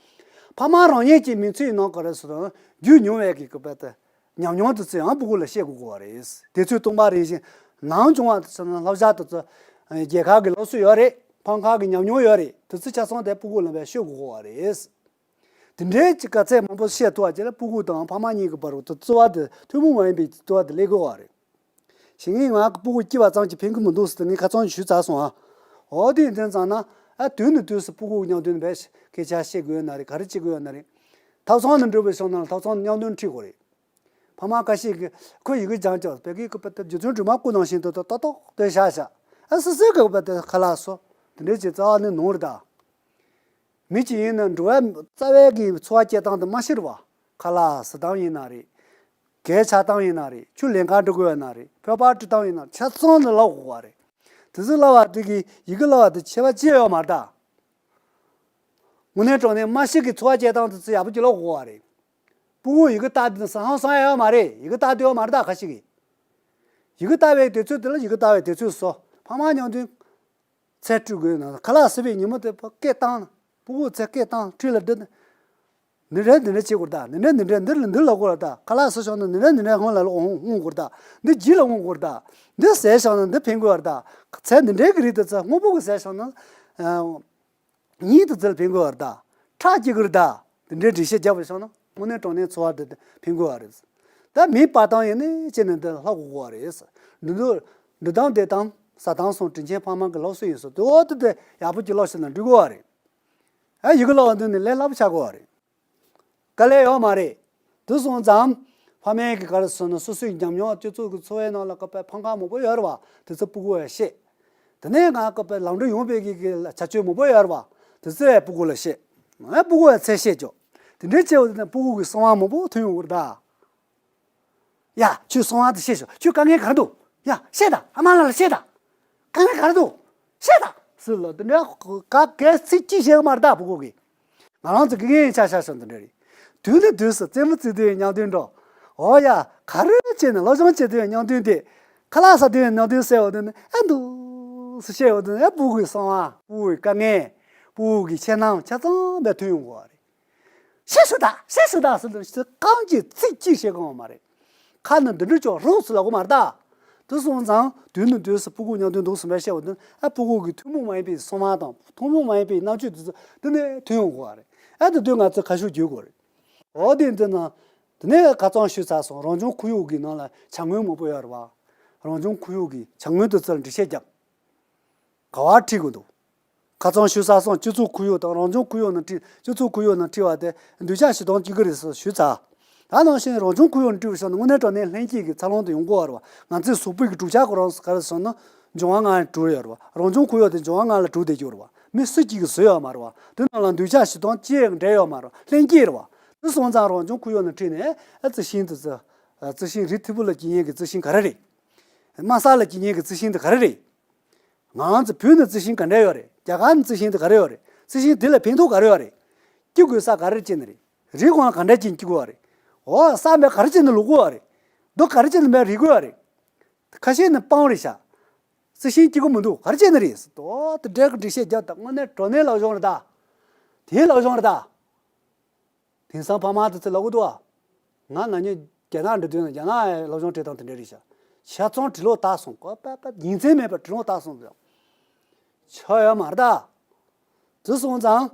ཕ་མ་རང་ཉིད་ཀྱི་མི་ཚེའི་ནང་ག་རེ་ཟེར་དང་རྒྱུས་མྱོང་བའི་གི་སྐད་པ་དེ་ཉམས་མྱོང་དེ་ཚོ་ཡང་སྤུ་གུ་ལ་བཤད་དགོས་ཀྱི་རེད། དུས་ཚོད་སྟོང་པ་རེ་བཞིན་ནམ་བྱུང་བ་དེ་ཚོ་ན་བསླབ་བྱ་དེ་ཚོ་རྒྱལ་ཁབ་ཀྱི་སློབ་གསོ་ཡོད་རེད། ཕམ་ཁ་གི་ཉམས་མྱོང་ཡོད་རེད། དེ་ཚོ་ཆ་ཚང་དེ་སྤུ་གུ་ལ་བཤད་དགོས་ཀྱི་རེད། དེ་འདྲའི་གི་ག་ཚད་མང་པོ་བཤད་ཐུབ་པ་བྱས་ན་སྤུ་གུ་དང་ཕ་མ་གཉིས་ཀྱི་བར་དུ་བརྩེ་བ་དེ་ཐུན་མོང་མ་ཡིན་པའི་བརྩེ་བ་དེ་སླེབས་ཀྱི་ཡོད་རེད། བྱས་ཙང་ངས་ང་གི་སྤུ་གུ་སྐྱེས་པ་ཙམ་གྱིས་ཕན་གྱི་མི་འདུག་ཟེར་ཏེ་ངས་ཁ་སང་ཞུས་ཚར་སོང་ཨ། འོ་དེ་ཡིན་དུས་ཙང་ན་ཨ་དུས་ནས་དུས་སུ་སྤུ་གུ་མཉམ་དུ་བས་སྐད་ཆ་བཤད་དགོས་ན་རེད། ག་རེ་བྱེད་དགོས་ན་རེད། ཐབ་ཚང་ནས་འགྲོ་བའི་ཤོག་ནང་ལ་ཐབ་ཚང་མཉམ་དུ་ཁྲིད་དགོས་རེད། ཕ་མ་ཁ་ཤས་ཀྱིས་ཁོས་ཡི་གེ་སྦྱངས་ཀྱང་བོད་སྐད་ཀྱི་པ་ཏི་རྗེ་བཙུན་སྒྲོལ་མ་སྐུ་ནང་བཞིན་དུ་ཏོག་ཏོག་ཏོག་ཏོག་བཤད་བཞག། ཨ་སི་སི་གི་པ་ཏི་ཁ་ལག་བཟོ། དེ་འདྲའི་བྱེད་རྩ་བ་ནས་ནོར་རེད་ད། མི་གཅིག་ཡིན་ན་འགྲོ་བའི་རྩ་བའི་གི་འཚོ་བ་སྐྱེལ་སྟངས་དེ་མ་ཤེས་རེད་བ། ཁ་ལག་ཟ་སྟངས་ཡིན་ན་རེད། གད་ཆག་སྟངས་ཡིན་ན་རེད། ཆུ་ལེན་གར་འགྲོ་དགོས་ཡོད་ན་རེད། ཕོར་པ་དཀྲི་སྟངས་ཡིན་ན་ཆ་ཚང་ནས་བསླབ་དགོས་པ་རེད། དེ་ཚོ་བསླབ་པ་དེ་གིས་ཡི་གེ་བསླབ་པ་དེ་ཁྱད་པར་ཅི་ཡོད་མ་རེད་ད། དངོས་གནས་དྲང་གནས་མ་ཤེས་ཀྱི་འཚོ་བ་སྐྱེལ་སྟངས་དེ་ཚོ་ཡག་པོ་ཅིག་བསླབ་དགོས་པ་རེད། སྤུ་གུ་ཡི་གེ་ལྟ་དུས་ཟ་ཧང་སང་ཡ་ཡོད་མ་རེད། ཡི་གེ་ལྟ་དུས་ཡོད་མ་རེད་ད་ཁ་ཤས་ཀྱིས། ཡི་གེ་ལྟ་བའི་དུས་ཚོད་དེ་ལ་ཡི་གེ་ལྟ་བའི་དུས་ཚོད་བཟོ། ཕ་མ་མཉམ་དུ་ཚལ་སྤྲུག་དགོས་ན་ཁ་ལག་ཟ་བའི་ཉིན་མོ་དེ་སྐད་བཏང་། སྤུ་གུ་ཚལ་སྐད་བཏང་ཁྲིད་ལ་འདི། འདི་འདྲ་འདི་འདྲ་བྱེད་དགོས་ད། འདི་འདྲ་འདི་འདྲ་འདི་ལ་འདི་ལབ་དགོས་ད། ཁ་ལག་ཟ་བཞག་ན་འདི་འདྲ་འདི་འདྲ་སྔོན་ལ་འོང་འོང་དགོས་ད། འདི་རྗེས་ལ་འོང་དགོས་ད། འདི་ཟས་བཞག་ན་འདི་ཕན་དགོས་ད། ཚལ་འདི་འདྲའི་གི་རིགས་དེ་ཚོ་སྔོན་པོ་གི་ཟས་བཞག་ན་ཨ་ཉིད་དུ་ཚལ་ཕན་དགོས་ད། ཁྲག་སྐྱེ་དགོས་ད། འདི་འདྲའི་འགྲེལ་བཤད་རྒྱབ་པ་བཞག་ན་དངོས་གནས་དྲང་གནས་འཚོ་བ་འདི་ཕན་གི་ཡོད་རེད། ད་མིའི་པར་སྟངས་ཡིན་ནི་ཅི་ནས་འདི་ལྷག་དགོས་ཀྱི་ཡོད་རེད། འདི་འདུག་འདི་དང་འདི་དང་ཟ་དང་སོང་དྲིན་ཆེན་ཕ་མ་གི་སློབ་གསོ་ཡིན་སོང་དེ་འོ་དེ་དེ་ཡག་པོ་ཅིག་ལབ་ཤེས་ན་འགྲིག་གི་ཡོད་རེད། ཨ་ཡི་གེ་ལབ་པ་འདི་ནི་ལས་སླ་པོ་ཆགས་ཀྱི་ཡོད་རེད། དཀའ་ལས་ཡོད་མ་རེད། དེ་སོང་ཙང་ཕ་མའི་གི་ག་རེ་ཟེར་ན་སོ་སོའི་ཉམས་མྱོང་སྤྱི་ཚོགས་ཀྱི་འཚོ་བའི་ནང་ལ་ཀ་པའི་ཕམ་ཁ་མང་པོ་ཡོད་རེད་བ། དེ་ཚོ་སྤུ་གུ་ལ་བཤད། དེ་ནས་ང་ཀ་པའི་ལམ་འགྲོ་ཡོང་བའི་གི་གི་བྱ་སྤྱོད་མང་པོ་ཡོད་རེད་བ། དེ་ཚོ་ཡང་སྤུ་གུ་ལ་བཤད། ཨ་སྤུ་གུ་ལ་ཚད་བཤད་ཆོག་དེ་འདྲའི་བྱས་པ་དེ་ནས་སྤུ་གུ་གི་གསང་བ་མང་པོ་ཐོན་ཡོང་གི་རེད་ད། ཡ། ཁྱོད་གསང་བ་དེ་བཤད་ཤོག་ཁྱོད་དཀའ་ངལ་ག་རེ་འདུག་ཡ། བཤད་དང་། ཨ་མ་ལགས་ལ་བཤད་དང་། དཀའ་ངལ་ག་རེ་འདུག་བཤད་དང་། ཟེར་ལ་དེ་འདྲ་ག་གལ་ཚིག་གཅིག་བཤད་གི་མ་རེད་ད་སྤུ་གུ་གིས། ང་རང་ཚོ་དགེ་རྒན་ཡིན་ཆ་ཤ་ཤ་འདི་འདྲ་རེད། དུས་ནས་དུས་སུ་རྩེད་མོ་རྩེ་དུས་མཉམ་དུ་འགྲོ། འོ་ཡ། ག་རེ་བྱས་ནས་སློབ་སྦྱོང་བྱེད་དུས་སྙིང་དོན་དེ། ཁ་ལག་ཟ་དུས་སྙིང་དོན་གསལ་བ་དེ་ནི་ཨེ་འདུག་སེ་བཤད་བ་དེ་ནི་ཨེ་སྤུ་གུའི་གསང་བ། སྤུ་གུའི་དཀའ་ངལ། སྤུ་གུ་གི་ཁྱད་རྣམས་ཆ་ཚང་བས་ཐོན་ཡོང་གི་རེད། ཤེས་སུ་དག་ཤེས་སུ་དག་ཟེར་དུས་རྐང་གཅིག་ཚིག་གཅིག་བཤད་གི་ཡོད་མ་རེད། ཁ་ནི་འདི་འདྲ་ཅོག་རོགས་སུ་ལབ་གི་མ་རེད་ད། དེ་སོང་ཙང་དུས་ནས་དུས་སུ་སྤུ་གུ་མཉམ་དུ་འདུག་སེ་མ་བཤད་པ་དེ་ཨ་སྤུ་གུ་གི་ཐུན་མོང་མ་ཡིན་པའི་སོ་མ་དང་ཐུན་མོང་མ་ཡིན་པའི་རྣམ་དཔྱོད་དེ་ཚོ་དེ་ནས་ཐོན་ཡོང་གི་རེད། ཨ་དེ་དུས་ང་ཚོས་ཁ་ཤུགས་རྒྱག་དགོས་རེད། འོ་དེ་འདི་ན། དེ་ནས་ཁ་རྩང་ཞུས་ཚར་སོང་། རང་བྱུང་ཁོར་ཡུག་གི་ནང་ལ་བྱ་དངོས་མང་པོ་ཡོད་རེད་བ། རང་བྱུང་ཁོར་ཡུག་གི་བྱ་དངོས་དེ་ཚོར་འགྲེལ་བཤད་རྒྱབ། ག་བ་ཁྲིད་དགོས་འདུག་ཁ་རྩང་ཞུས་ཚར་སོང་། སྤྱི་ཚོགས་ཁོར་ཡུག་དང་རང་བྱུང་ཁོར་ཡུག་ནང་ཁྲིད། སྤྱི་ཚོགས་ཁོར་ཡུག་ནང་ཁྲིད་པ་དེ་འདོད་ཆགས་ཞེ་སྡང་གཅིག་གི་རེད་ཟེར་ཞུས་ཚར། ད་ནང་བཞིན་རང་བྱུང་ཁོར་ཡུག་ནང་ཁྲིད་པ་སོང་ན་དངོས་གནས་དྲང་གནས་ལྷན་སྐྱེས་ཀྱི་འཚར་ལོངས་དེ་ཡོང་གི་ཡོད་རེད་བ། ང་ཚོའི་གཟུགས་པོའི་གི་གྲུབ་ཆ་ཁོ་རང་ག་རེ་སོང་ན་འབྱུང་བ་ལྔ་ལ་གྲུབ་ཡོད་རེད་བ། རང་བྱུང་ཁོར་ཡུག་དེ་འབྱུང་བ་ལྔ་ལ་གྲུབ་བསྡད་ཀྱི་ཡོད་རེད་བ། མི་སུ་གཅིག་གིས་བཟོས་ཡོད་མ་རེད་བ། དེ་ནང་ལ་འདོད་ཆགས་ཞེ་སྡང་ཅི་ཡང་འབྲེལ་ཡོད་མ་རེད་བ། ལྷན་སྐྱེས་རེད་བ། དེ་སོང་ཙང་རང་བྱུང་ཁོར་ཡུག་ནང་ཁྲིད་ནས་ཨ་རྩི་ཤིང་དེ་ཚོ། རྩི་ཤིང་རི་ཐིབས་པ་ལ་སྐྱེ་མཁན་གྱི་རྩི་ཤིང་ག་རེ་རེད། དམའ་ས་ལ་སྐྱེ་མཁན་གྱི་རྩི་ཤིང་དེ་ག་རེ་རེད། ང་རང་ཚོ་བོད་ནས་རྩི་ཤིང་ག་འདྲ་ཡོད་རེད། རྒྱ་གར་ནས་རྩི་ཤིང་དེ་ག་རེ་ཡོད་རེད། རྩི་ཤིང་དེ་ལ་ཕན་ཐོགས་ག་རེ་ཡོད་རེད། སྐྱེ་དགོས་ས་ག་རེ་བྱས་ནས་རེད། རི་སྒང་ལ་ག་འདྲ་བྱས་ནས་སྐྱེ་དགོས་པ་རེད། འོ་ས་མེད་ག་རེ་བྱས་ནས་ལུག་དགོས་པ་རེད། རྡོ་ག་རེ་བྱས་ནས་མེད་རི་དགོས་པ་རེད། ཁ་ཤས་ནི་སྤང་རེད་ཤག་རྩི་ཤིང་སྐྱེ་གི་མི་འདུག་ག་རེ་བྱས་ནས་རེད། ཟེར་ཏོ་དེ་འདྲའི་འགྲེལ་བཤད་རྒྱབ་ད་དངོས་གནས་དྲང་གནས་སློབ་སྦྱོང་རེད་ད། དེའི་སློབ་སྦྱོང་རེད་ད། དེང་སང་ཕ་མ་དེ་ཚོ་ལབ་གི་འདུག་ཨ། ང་ན་ནིང་རྒྱ་ནག་འགྲོ་དུས་ན་རྒྱ་ནག་སློབ་སྦྱོང་བྲིས་སྟངས་དེ་འདྲ་རེད་ཤག་ཆ་ཚང་བྲིས་ལོག་བཏང་སོང་། ཀོ་པ་པ་ཉིན་མཚན་མེད་པར་བྲིས་ལོག་བཏང་སོང་ཟེར། ཆོག་ཡོད་མ་རེད་ད། དེ་སོང་ཙང་།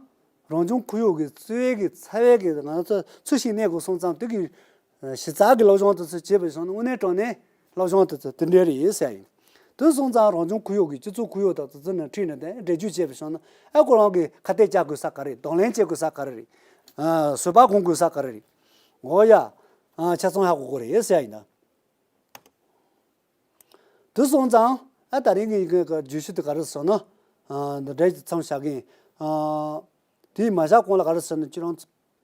རང་བྱུང་ཁོར་ཡུག་གི་གཙོ་བོའི་གི་ཚ་བའི་གི་ང་ཚོ་ཚུལ་བཞིན་གནས་དགོས་སོང་ཙང་དེ་གི་གཞི་རྩ་གི་སློབ་སྦྱོང་དེ་ཚོ་བྱེད་པའི་སོང་ན་དངོས་གནས་དྲང་གནས་སློབ་སྦྱོང་དེ་ཚོ་དེ་འདྲ་རེད་ཟེར་ཡིན། དེ་སོང་ཙང་རང་བྱུང་ཁོར་ཡུག་གི་སྤྱི་ཚོགས་ཁོར་ཡུག་དང་དེ་ཚོ་ནང་ཁྲིད་ནས་དེ་འགྲེལ་བརྗོད་བྱེད་པའི་སོང་ན་ཨ་ཁོ་རང་གི་ཁ་གཏད་བཅག་དགོས་ས་ག་རེ་རེད། གདོང་ལེན་བྱེད་དགོས་ས་ག་རེ་རེད། བཟོད་པ་སྒོམ་དགོས་ས་ག་རེ་རེད། འོ་ཡ། ཆ་ཚང་ཧ་གོ་གི་རེད་ཟེར་ཡིན་ད། དེ་སོང་ཙང་ཨ་ད་རིང་གི་གི་གི་བརྗོད་གཞི་དེ་ག་རེ་ཟེར་ན། ཨ་འདི་འདྲའི་མཚམས་བཞག་གིན། ཨ་དེའི་མ་བཞག་གོང་ལ་ག་རེ་ཟེར་ན་ཁྱེད་རང་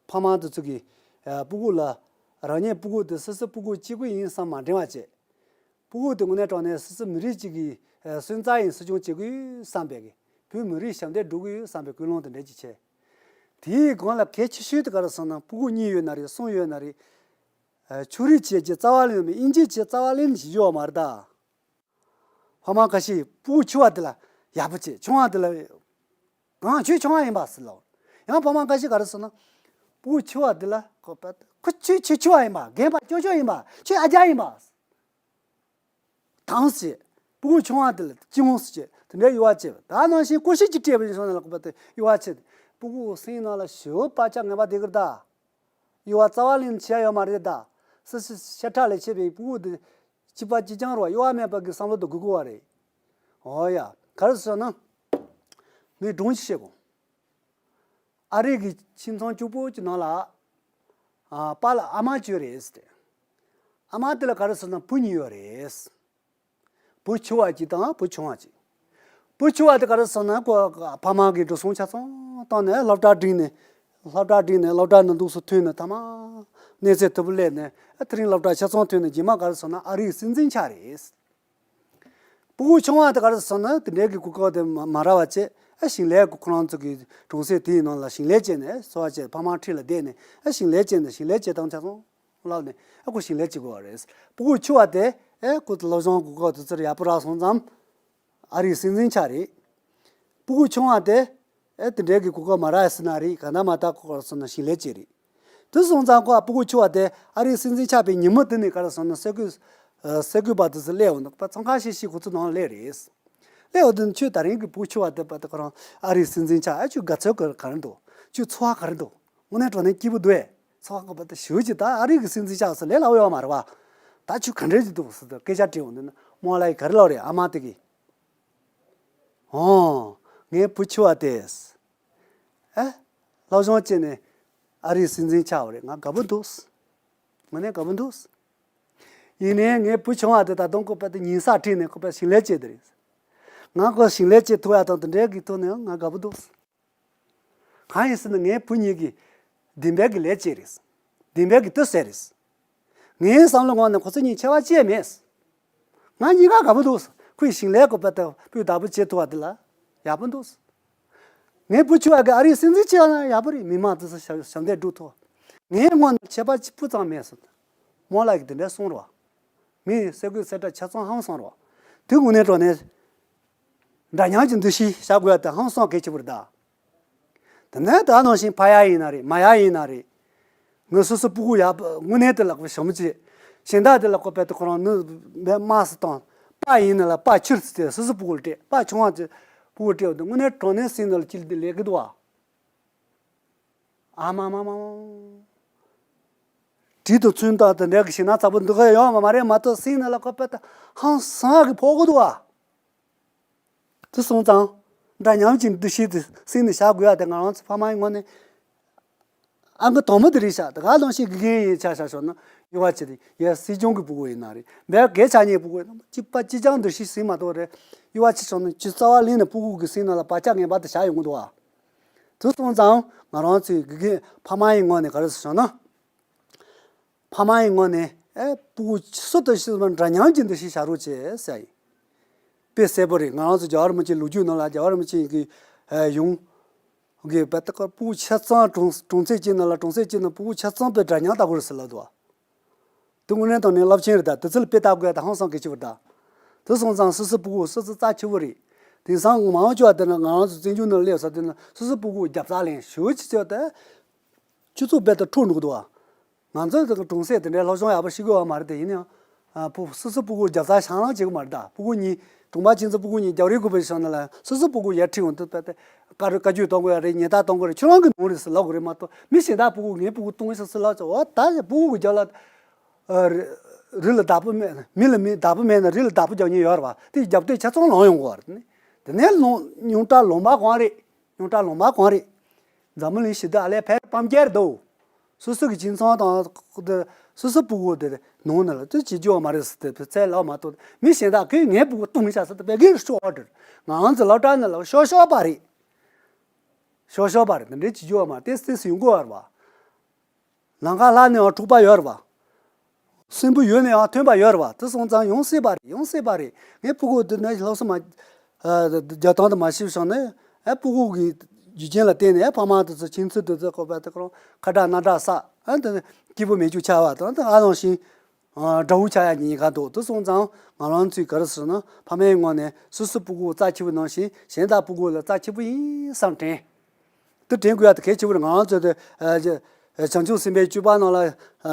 ཕ་མ་དེ་ཚོ་གིས་ཨ་སྤུ་གུ་ལ་རང་ཉིད་སྤུ་གུ་དེ་སོ་སོའི་སྤུ་གུ་གཅིག་པུ་ཡིན་བསམ་མ་དྲན་པ་བྱེད། སྤུ་གུ་དེ་དངོས་གནས་དྲང་གནས་སོ་སོའི་མི་རིགས་གཅིག་གི་ཨ་སོན་རྩ་ཡིན་གསོ་སྐྱོང་བྱེད་དགོས་བསམ་པའི་གི་བོད་མི་རིགས་ཞབས་འདེགས་སྒྲུབ་དགོས་བསམ་པའི་ཀུན་སློང་དེ་འདྲ་ཅིག་བྱེད། དེའི་སྒང་ལ་གལ་ཆེ་ཤོས་དེ་ག་རེ་ཟེར་ན་སྤུ་གུ་གཉིས་ཡོད་ན་རེད། གསུམ་ཡོད་ན་རེད། ཨ་ཕྱོགས་རིས་བྱས་ཀྱི་རྩ་བ་ལེན་མི་དབྱིན་ཇི་བྱས་རྩ་བ་ལེན་བཞིན་ཡོད་མ་རེད་ད། ཕ་མ་ཁ་ཤས་སྤུ་གུ་ཆུང་བ་དེ་ལ་ཡག་པོ་བྱེད། ཆུང་བ་དེ་ལ་གང་ཁྱོད་ཆུང་བ་ཡིན་པ་ཟེར་ལོ། ཡང་ཕ་མ་ཁ་ཤས་ག་རེ་ཟེར་ན། སྤུ་གུ་ཆུང་བ་དེ་ལ་ཁོ་པ་ཁོ་ཁྱོད་ཁྱོད་ཆུང་བ་ཡིན་པ། རྒན་པ་ཅོ་ཅོ་ཡིན་པ། ཁྱོད་ཨ་ཅག་ཡིན་པ། དང་ཟེར། སྤུ་གུ་ཆུང་བ་དེ་ལ་ཅི་ངོ་ཟེར་བྱེད་དེ་འདྲའི་གཡོ་བ་བྱེད་པ། ད་ནང་བཞིན་ཀུ་ཤུ་གཅིག་སྤྲད་པ་ཡིན་སོང་ན་ལ་ཁོ་པ་དེ་གཡོ་བ་བྱེད། སྤུ་གུ་སེམས་ནང་ལ་ཞེ་པོ་བག་ཆགས་ངན་པ་དེ་གི་རེད་ད། གཡོ་བ་རྩ་བ་ལེན་བྱས་ཡོད་མ་རེད་ད། སི་སི་ཤ་ཁྲག་ལས་མཆེད་པའི་སྤུ་གུ་དེ་གཅིག་པ་གཅིག་རྐྱང་རེད་བ། གཡོ་བ་མེད་པ་གི་བསམ་བློ་དེ་དགོས་ཀྱི་ཡོད་རེད། འོ་ཡ། ག་རེ་ཟེར་ན། ངས་སྒྲུང་ཞིག་བཤད་གོ། ཨ་རི་གི་ཁྱིམ་ཚང་གཅིག་པོ་གི་ནང་ལ། ཨ་པཱ་ལགས་ཨ་མ་གཅིག་རེད་ཟེར་ཏེ། ཨ་མ་དེ་ལ་ག་རེ་ཟེར་ན་བུ་གཉིས་ཡོད་རེད། བུ་ཆེ་བ་གཅིག་དང་བུ་ཆུང་བ་གཅིག་བུ་ཆེ་བ་དེ་ག་རེ་ཟེར་ན་ཁོ་ཕ་མ་གི་འགྲོ་སོང་ཆ་ཚང་བཏང་ནས་སློབ་གྲྭ་འགྲིམས་ནས། སློབ་གྲྭ་འགྲིམས་ནས་སློབ་གྲྭ་ནང་འདུག་སེ་ཐོན་ནས་ཐ་མ་གནས་ཚད་མཐོ་པོ་སླེབས་ནས་ཨ་དེ་རིང་སློབ་གྲྭ་ཆ་ཚང་ཐོན་ནས་རྗེས་མ་ག་རེ་ཟེར་ན་ཨ་རིའི་སྲིད་འཛིན་ཆགས་རེད། སྤུ་གུ་ཆུང་བ་དེ་ག་རེ་ཟེར་ན་དེ་འདྲའི་གི་གོ་སྐབས་དེ་མ་མ་རག་པ་བྱས་ཨ་ཞིང་ལས་ཁོ་རང་ཚོ་གི་གྲོང་གསེབ་དེའི་ནང་ལ་ཞིང་ལས་བྱས་ནས་འཚོ་བ་བྱས། ཕ་མ་འཁྲིས་ལ་བསྡད་ནས་ཨ་ཞིང་ལས་བྱས་ནས་ཞིང་ལས་བྱེད་སྟངས་ཆ་ཚང་ལབ་ནས་ཨ་ཁོ་ཞིང་ལས་བྱེད་དགོས་པ་རེད། སྤུ་གུ་ཆུང་བ་དེ་ཨ་ཁོ་སློབ་སྦྱོང་གོ་སྐབས་དེ་ཚོར་ཡག་པོ་རག་སོང་ཙང་ཨ་རིའི་སྲིད་འཛིན་ཆགས་རེད། སྤུ་གུ་ཆུང་བ་དེ་ཨེ་དེ་འདྲའི་གི་གོ་སྐབས་མ་རག་ཡ་ཟེར་ན་རེད། ག་ན་མ་ད་ཁོ་ག་རེ་ཟེར་ན་ཞིང་ལས་བྱེད་རེད། དེ་སོང་ཙང་ཁོ་ཨ་སྤུ་གུ་ཆུང་བ་དེ་ཨ་རིའི་སྲིད་འཛིན་ཆགས་པའི་ཉིན་མོ་དེ་ནས་ག་རེ་ཟེར་ན་གསར་འགོད་ཨ་གསར་འགོད་པ་དེ་ཚོ་སླེབས་འོང་ན་ཚོང་ཁང་ཤིག་ཤིག་ཁོ་ཚོ་ནང་སླེབས་རེད། སླེབས་འོང་དུས་ཁྱོད་ད་རིང་གི་སྤུ་གུ་ཆུང་བ་དེ་པ་དེ་ཁོ་རང་ཨ་རིའི་སྲིད་འཛིན་ཆགས་ཨ་ཁྱོད་དགའ་ཚོར་ག་ག་རེ་འདུག་ཁྱོད་ཚོར་བ་ག་རེ་འདུག་དངོས་གནས་དྲང་གནས་སྐྱིད་པོ་འདུག་ཨེ། ཚོར་བ་ག་པ་དེ་ཞེ་པོ་ཅིག་ད་ཨ་རི་གི་སྲིད་འཛིན་ཆགས་སོང་ལས་སླ་པོ་ཡོད་མ་རེད་བ། ད་ཁྱོད་ག་འདྲས་ཅིག་འདུག་ཟེར་ཏེ་སྐད་ཆ་དྲིས་འོང་དུས་ན་རྨོ་ལགས་ཀྱིས་ག་རེ་ལབ་རེད། ཨ་མ་དེ་གིས། ཨོ། ངའི་བུ་ཆུང་བ་དེས། ཨེ། སློབ་སྦྱོང་བྱས་ནས་ཨ་རིའི་སྲིད་འཛིན་ཆགས་པ་རེད། ང་དགའ་པོ་འདུག་དངོས་གནས་དགའ་པོ་འདུག་ཡིན་ནའི་ངའི་བུ་ཆུང་བ་དེ་ད་དུང་ཁོ་པ་དེ་ཉིན་གསར་ཁྲིད་ནས་ཁོ་པ་ཞིང་ལས་བྱས་དེ་རེད། ང་ཁོ་ཞིང་ལས་བྱེད་ཐུབ་ཡ་དང་དེ་འདྲའི་གི་ཐོག་ནས་ང་དགའ་པོ་འདུག་གང་ཡིན་ཟེར་ན་ངའི་བུ་གཉིས་ཀྱིས་བདེན་པའི་གི་ལས་བྱས་རེད། བདེན་པའི་གི་ལྟོས་ཟེར་རེད། ངའི་བསམ་བློ་ངོས་ནས་ཁོ་ཚོ་གཉིས་ཁྱད་པར་ཅི་ཡང་མེད། ང་གཉིས་ཀ་དགའ་པོ་འདུག་ཁོས་ཞིང་ལས་དགོས་པ་དང་སྤུས་དག་པོ་བྱེད་ཐུབ་པ་དེ་ལ་ཡག་པོ་འདུག་ངའི་བུ་ཆུང་བ་གི་ཨ་རིའི་སྲིད་འཛིན་བྱས་ན་ཡག་པོ་རེད། མི་མང་དེ་ཚོ་ཞབས་ཞབས་འདེགས་སྒྲུབ་ཐུབ། ངའི་ངོས་ནས་ཁྱད་པར་སྤུ་ཙམ་མེད་ཟེར། རྨོ་ལགས་ཀྱིས་དེ་འདྲ་གསུངས་རེད་བ། ངས་གསལ་གོ་གསལ་བསྒྲགས་ཆ་ཚང་ཧང་སང་རེད་བ། དེ་དངོས་གནས་དྲང་གནས་འདྲ་མཉམ་གྱི་འདུ་ཤེས་བཞག་དགོས་ཡ་དེ་ཧང་སང་གལ་ཆེ་བོ་རེད་ད། དེ་ནས་ད་ནང་བཞིན་ཕ་ཡ་ཡིན་ན་རེད། མ་ཡ་ཡིན་ན་རེད། ངའི་སོ་སོའི་སྤུ་གུ་ཡག་པོ་དངོས་གནས་དེ་ལག་པ་ཞིམ་པོ་བྱེད། གཞན་དག་དེ་ལག་པ་བལ་དུ་ཁོ་རང་ནི་མེད་དམར་སུ་བཏང་། པ་ཡིན་ན་ལ་པ་ཁྱིར་ཚུད་དེ་སོ་སོའི་སྤུ་གུར་སྤྲད། པ་ཆུང་བ་ཚོའི་སྤུ་གུར་སྤྲད་པ་དེ་དངོས་གནས་དྲང་གནས་སེམས་ནང་ལ་ཅི་ལ་དེ་ལས་ཀི་འདུག་བ། ཨ་མ་མ་མ་མ། དྲིན་དང་མཚུངས་དང་དེ་འདྲ་གི་ཞིག་ན་ཚ་པོ་འདུག་གི་ཡོད་མ་མ་རེད་མ་གཏོགས་སེམས་ནང་ལ་ཁོ་པ་ད་ཧང་སང་གི་ཕོག་གི་འདུག་བ། དེ་སོང་ཙང་། འདྲ་མཉམ་གྱི་འདུ་ཤེས་དེ་སེམས་ནས་བཞག་དགོས་ཡ་དེ་ང་རང་ཚོ་ཕ་མ་ཡི་ངོས་ནས། ཨ་ཁུ་དོན་མོ་དེ་རེད་ཤག་དེ་ག་ལོང་ཤིག་དགེ་རྒན་ཡིན་ཆ་བཞག་ཤོག་ན་ཡུ་བ་ཆེ་དེ་ཡ་སྲིད་སྐྱོང་གི་སྤུ་གུ་ཡིན་ན་རེད། འབའ་གལ་ཆ་ཉེ་སྤུ་གུ་ཡིན་ན་གཅིག་པ་གཅིག་རྐྱང་འདུ་ཤེས་ཟིན་མ་གཏོགས་རེད། ཡུ་བ་ཆེ་ཤོག་ན་ཅི་རྩ་བ་ལེན་ནས་སྤུ་གུ་གི་སེམས་ནང་ལ་བག་ཆགས་ངན་པ་དེ་བཞག་ཡོང་གི་འདུག་བ། དེ་སོང་ཙང་ང་རང་ཚོའི་དགེ་རྒན་ཕ་མ་ཡི་ངོས་ནས་ག་རེ་ཟེར་ཤོག་ན། ཕ་མ་ཡི་ངོས་ནས་ཨེ་སྤུ་གུ་སུ་དང་སུ་མ་འདྲ་མཉམ་གྱི་འདུ་ཤེས་བྱ་རོགས་བྱེད་ཟེར་ཡིན། དཔེ་གསལ་པོ་རེད། ང་རང་ཚོ་རྒྱལ་བ་རིན་པོ་ཆེའི་ལོ་རྒྱུས་ནང་ལ་རྒྱལ་བ་རིན་པོ་ཆེ་གི་ཨེ་ཡུམ་གི་བེ་ཏ་ཀ་སྤུ་གུ་ཆ་ཚང་གྲོང་གྲོང་ཚད་གཅིག་ནང་ལ་གྲོང་གསེབ་གཅིག་ནང་སྤུ་གུ་ཆ་ཚང་དཔེ་འདྲ་མཉམ་ལྟ་དགོས་རེད་ཟེར་ལབ་འདུག་བ། དེ་དངོས་གནས་དྲང་གནས་རླབས་ཆེན་རེད་ད། དེ་ཚོ་ལ་དཔེ་ལྟ་དགོས་ཡ་ད་ཧང་སང་གལ་ཆེ་བ་རེད་ད། དེ་སོང་ཙང་སོ་སོའི་སྤུ་གུ་སོ་སོ་རྩ་ཆེ་བོ་རེད། དེང་སང་མང་ཆེ་བ་དེ་ནི་ང་རང་ཚོ་བཙན་བྱོལ་ནང་སླེབས་ས་དེ་ནི་སོ་སོའི་སྤུ་གུ་རྒྱབ་རྩ་ལེན་ཞུ་ཅི་ཅི་དེ། སྤྱི་ཚོགས་དཔེ་ལྟ་འཁྲུག་འགྲོ་གི་འདུག་བ། ང་ཚོའི་དེ་གྲོང་གསེབ་དེ་འདྲའི་སློབ་སྦྱོང་ཡག་པོ་ཤེས་དགོས་བ་མ་རེད་དེ། ཡིན་ཡང་། ཨ་ཕུ་སོ་སོ་སྤུ་གུ་རྒྱབ་རྩ་ཤང་ལང་བྱེད་གི་མ་རེད་ད། སྤུ་གུ་གཉིས་གྲོང་པ་ཁྱིམ་མཚེས་སྤུ་གུ་གཉིས་རྒྱབ་རེས་དགོས་པའི་བྱང་ན་ལ་སོ་སོ་སྤུ་གུ་ཡར་ཁྲིད་འོང་དུས་དཔེ་དེ་བཀའ་བཀའ་བཀྱོན་གཏོང་དགོས་ཡ་རེད། ཉེས་རྡུང་གཏོང་དགོས་རེད། ཁྱོད་རང་གི་ནོར་རེད་ཟེར་ལབ་དགོས་རེད་མ་གཏོགས་མི་གཞན་དག་སྤུ་གུ་ངའི་སྤུ་གུ་གཏོང་ཤག་ཟེར་ལབ་ཙང་འོ་ད་སྤུ་གུ་གི་རྒྱབ་ལ། ཨ་རི་རི་ལ་བདག་པོ་མེད། མི་ལ་མི་བདག་པོ་མེད་ན་རི་ལ་བདག་པོ་རྒྱག་མཁན་ཡོད་རེད་བ། དེ་རྒྱབ་སྟེགས་ཆ་ཚང་ལོང་ཡོང་གི་རེད། དེ་ནས་ལོང་ཉུང་དྲག་ལོང་པ་གང་རེད། ཉུང་དྲག་ལོང་པ་གང་རེད། འཛམ་བུ་གླིང་ཞི་བདེ་ཨ་ལས་ཕལ་སྤམ་རྒྱལ་འདུག་སོ་སོ་གི་ཁྱིམ་ཚང་དང་། སོ་སོ་སྤུ་གུ་དེ་ནང་ན་ལ་དེ་བྱེད་རྒྱུ་བ་མ་རེད་ཟེར་ཏེ་ཚད་ལབ་མ་གཏོགས་མི་གཞན་དག་གིས་ངའི་སྤུ་གུ་གཏོང་མི་བྱ་ཟེར་ཏེ་བེ་གིར་ཤོག་ཨོ་ཌར། ང་རང་ཚོ་སློབ་གྲྭ་ནང་ལ་ཤོག་ཤོག་པ་རེད། ཤོག་ཤོག་པ་རེད། དེ་འདྲའི་བྱེད་རྒྱུ་བ་མ་རེད། ཏེས་ཏེས་ཡོང་དགོས་བ་རེད་བ། ལམ་ཁ་ལྷག་ནས་ཡང་འཁྲུག་པ་ཡོད་རེད་བ། སྲིན་བུ་ཡོད་ནས་ཡང་ཐོན་པ་ཡོད་རེད་བ། དེ་སོང་ཙང་ཡོང་སྲིད་པ་རེད། ཡོང་སྲིད་པ་རེད། ངའི་སྤུ་གུ་དེ་ནས་སློབ་གསོ་མ། ཨ་རྒྱག་སྟངས་དེ་མ་ཤེས་བྱུང་ནས་ཨ་སྤུ་གུ་གི་རྒྱུ་རྐྱེན་ལ་བརྟེན་ནས་ཨ་ཕ་མ་དེ་ཚོ་ཁྱིམ་མཚེས་དེ་ཚོ་ཁོ་པ་དེ་ཁོ་རང་ཁ་གྲག་སྣ་གྲག་བསགས། ཨ་དེ་སྐྱིད་པོ་མེད་རྒྱུ་ཆགས་པ་དང་དེ་ཨ་ནང་བཞིན། ཨ་དགྲ་བོ་ཆགས་ཡ་ཉེན་ཁ་འདུག་དེ་སོང་ཙང་ང་རང་ཚོས་ག་རེ་ཟེར་ན་ཕ་མའི་ངོས་ནས་སོ་སོའི་སྤུ་གུ་རྩ་ཆེ་བོ་ནང་བཞིན་གཞན་དག་སྤུ་གུ་ལ་རྩ་ཆེ་བོ་ཡིན་བསམ་དྲན། དེ་དྲན་དགོས་ཡ་དེ་གལ་ཆེ་བོ་རེད། ང་རང་ཚོ་དེ་ཨ་བྱང་ཆུབ་སེམས་དཔའི་སྤྱོད་པ་ནང་ལ་ཨ་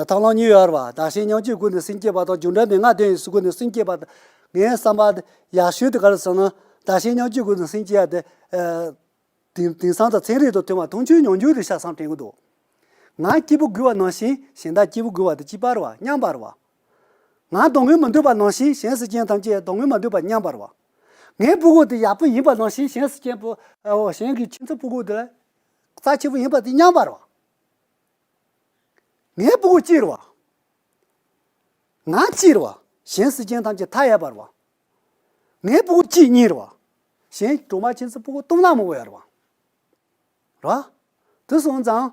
ཐབས་ལམ་གཉིས་ཡོད་རེད་བ། བདག་གཞན་མཉམ་སྐྱེའི་སྒོ་ནས་སེམས་བསྐྱེད་པ་དང་རྒྱུ་འབྲས་མན་ངག་ལྡན་ཡིན་ཟེར་སྒོ་ནས་སེམས་བསྐྱེད་པ་དང་། ངའི་བསམ་པ་དེ་ཡག་ཤོས་དེ་ག་རེ་ཟེར་ན་བདག་གཞན་མཉམ་སྐྱེའི་སྒོ་ནས་སེམས་བསྐྱེད་ཡ་དེ་ཨ། དེང་དེང་སང་དང་ཚན་རིག་དང་མཐུན་པ་མཐོང་ཆོས་མྱོང་འགྱུར་རེད་ཤག་བསམ་དྲན་གྱི་འདུག་ང་སྐྱིད་པོ་དགོས་པ་ནང་བཞིན་གཞན་དག་སྐྱིད་པོ་དགོས་པ་དེ་གཅིག་པ་རེད་བ། མཉམ་པ་རེད་བ། ང་སྡུག་བསྔལ་མི་འདོད་པ་ནང་བཞིན་གཞན་སེམས་ཅན་ཐམས་ཅད་སྡུག་བསྔལ་མི་འདོད་པ་མཉམ་པ་རེད་བ། ངའི་སྤུ་གུ་དེ་ཡག་པོ་ཡིན་པ་ནང་བཞིན་གཞན་སེམས་ཅན་པོ་ཨོ་གཞན་གྱི་ཁྱིམ་མཚེས་སྤུ་གུ་དེ་ལ་རྩ་ཆེ་པོ་ཡིན་པ་དེ་མཉམ་པ་རེད་བ། ངའི་སྤུ་གུ་གཅིག་རེད་བ། ང་གཅིག་རེད་བ། གཞན་སེམས་ཅན་ཐམས་ཅད་མཐའ་ཡས་པ་རེད་བ། ངའི་སྤུ་གུ་གཅིག་གཉིས་རེད་བ། གཞན་གྲོང་པ་ཁྱིམ་མཚེས་སྤུ་གུ་སྟོང་ཕྲག་མང་པོ་ཡོད་རེད་བ། རེད་བ། དེ་སོང་ཙང་།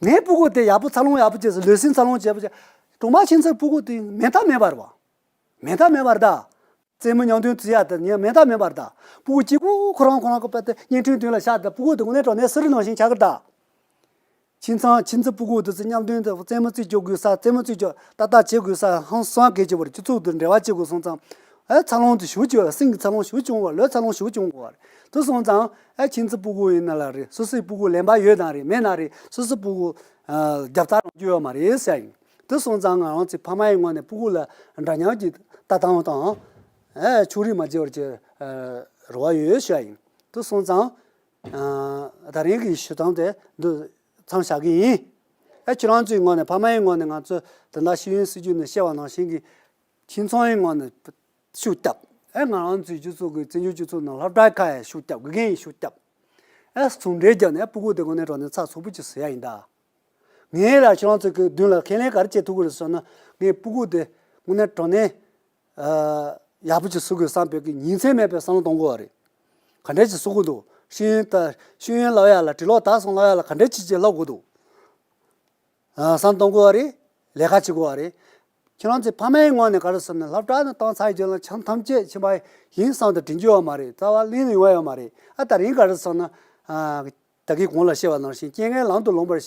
ངའི་སྤུ་གུ་དེ་ཡག་པོ་འཚར་ལོངས་ཡག་པོ་བྱས་སོང་། ལུས་སེམས་འཚར་ལོངས་བྱས་པ་བྱས། གྲོང་པ་ཁྱིམ་མཚེས་སྤུ་གུ་དེ་མེད་ཐབས་མེད་པ་རེད་བ། མེད་ཐབས་མེད་པ་རེད་ད། རྩེད་མོ་མཉམ་དུ་རྩེ་ཡ་དེ་ཉན་མེད་ཐབས་མེད་པ་རེད་ད། སྤུ་གུ་གཅིག་པུ་ཁོ་རང་ཁོ་རང་གི་པ་དེ་བརྙན་འཕྲིན་མདུན་ལ་བཞག་དེ་སྤུ་གུ་དེ་དངོས་གནས་དྲང་གནས་གསེར་ནང་བཞིན་ཆགས་ཀྱི་རེད་ད། ཁྱིམ་ཚང་ཁྱིམ་མཚེས་སྤུ་གུ་དེ་ཚོ་མཉམ་དུ་དེ་རྩེད་མོ་རྩེ་བཅུག་དགོས་ས། རྩེད་མོ་རྩེ་བཅུག་ཏག་ཏག་བྱེད་དགོས་ས་ཧང་སང་གལ་ཆེ་བ་རེད། སྤྱི་ཚོགས་དེ་འབྲེལ་བ་བྱེད་དགོས་སོང་ཙང་། ཨེ་འཚར་ལོངས་དེ་ཞེ་པོ་བྱུང་བ། སེམས་ཀྱི་འཚར་ལོངས་ཞེ་པོ་བྱུང་བ། ལུས་འཚར་ལོངས་ཞེ་པོ་བྱུང་བ་རེད། དེ་སོང་ཙང་ཨེ་ཁྱིམ་མཚེས་སྤུ་གུ་ཡིན་ན་ལ་རེད། སོ་སོའི་སྤུ་གུ་ལེན་པ་ཡོད་ན་རེད། མེད་ན་རེད། སོ་སོའི་སྤུ་གུ་ཨ་རྒྱབ་རྩ་རང་རྒྱུ་ཡོད་མ་རེད་ཟེར་ཡ་ཡིན། དེ་སོང་ཙང་ང་རང་ཚོའི་ཕ་མ་ཡི་ངོས་ནས་སྤུ་གུ་ལ་འདྲ་མཉམ་གྱི་ལྟ་སྟངས་དང་། ཨེ་ཕྱོགས་རིས་མ་བྱེད་པར་གྱི་ཨ་རེ་བ་ཡོད་ཟེར་ཡ་ཡིན། དེ་སོང་ཙང་། ཨ་ད་རིང་གི་ཞུ་སྟངས་དེ་འདི་མཚམས་བཞག་གི་ཡིན། ཨེ་ཁྱེད་རང་ཚོའི་ངོས་ནས་ཕ་མ་ཡི་ངོས་ནས་ང་ཚོ་དེ་འདྲ་ཤེས་ཡོན་སྲིད་བྱུས་ནས་བཤད་པ་ནང་བཞིན་གྱི་ཁྱིམ་ཚང་ཡི་ངོས་ནས་ཤུགས་བརྒྱབ། ཨེ་ང་རང་ཚོའི་སྤྱི་ཚོགས་ཀྱི་བཙན་བྱོལ་སྤྱི་ཚོགས་ནང་སློབ་གྲྭ་ཁག་ཡི་ཤུགས་བརྒྱབ། དགེ་རྒན་ཡི་ཤུགས་བརྒྱབ། ཨེ་ཟུང་འབྲེལ་བརྒྱབ་ནས་སྤུ་གུ་དེ་དངོས་གནས་དྲང་གནས་ཚགས་ཚུད་པོ་ཅིག་བཟོ་ཡ་ཡིན་ད། ངས་ལ་ཁྱེད་རང་ཚོ་གི་མདུན་ལ་ཁས་ལེན་ག་རེ་བྱེད་ཐུབ་ཀྱི་རེད་ཟེར་ན། ངས་སྤུ་གུ་དེ་དངོས་གནས་དྲང་གནས། ཨ་ཡག་པོ་ཅིག་བཟོ་དགོས་བསམ་པའི་གི་ཉིན་མཚན་མེད་པའི་བསམ་བློ་གཏོང་དགོས་པ་རེད། ག་འདྲས་ཅིག་བཟོ་དགོས་འདུག་ཤེས་ཡོན་ད་ཤེས་ཡོན་ལབ་ཡ་ལ་འབྲི་ཀློག་དག་གསུམ་ལབ་ཡ་ལ་ག་འདྲས་ཅིག་ཅིག་ལབ་དགོས་འདུག་ཨ་བསམ་གཏོང་དགོས་པ་རེད། ལས་ཀ་བྱེད་དགོས་པ་རེད། ཁྱེད་རང་ཚོའི་ཕ་མའི་ངོས་ནས་ག་རེ་ཟེར་ན་སློབ་གྲྭ་ནས་བཏང་ཚར་རྗེས་ལ་ཆང་ཐམས་ཅད་ཕྱིན་པ་ཡིན་བསམ་དུ་དྲན་རྒྱུ་ཡོད་མ་རེད། རྩ་བ་ལེན་ཡོང་བ་ཡོད་མ་རེད། ཨ་ད་རིང་ག་རེ་ཟེར་ན་ཨ། ད་གིན་གོང་ལ་བཤད་པ་ནང་བཞིན་རྐྱེན་ངན་ལམ་དུ་ལོངས་པར་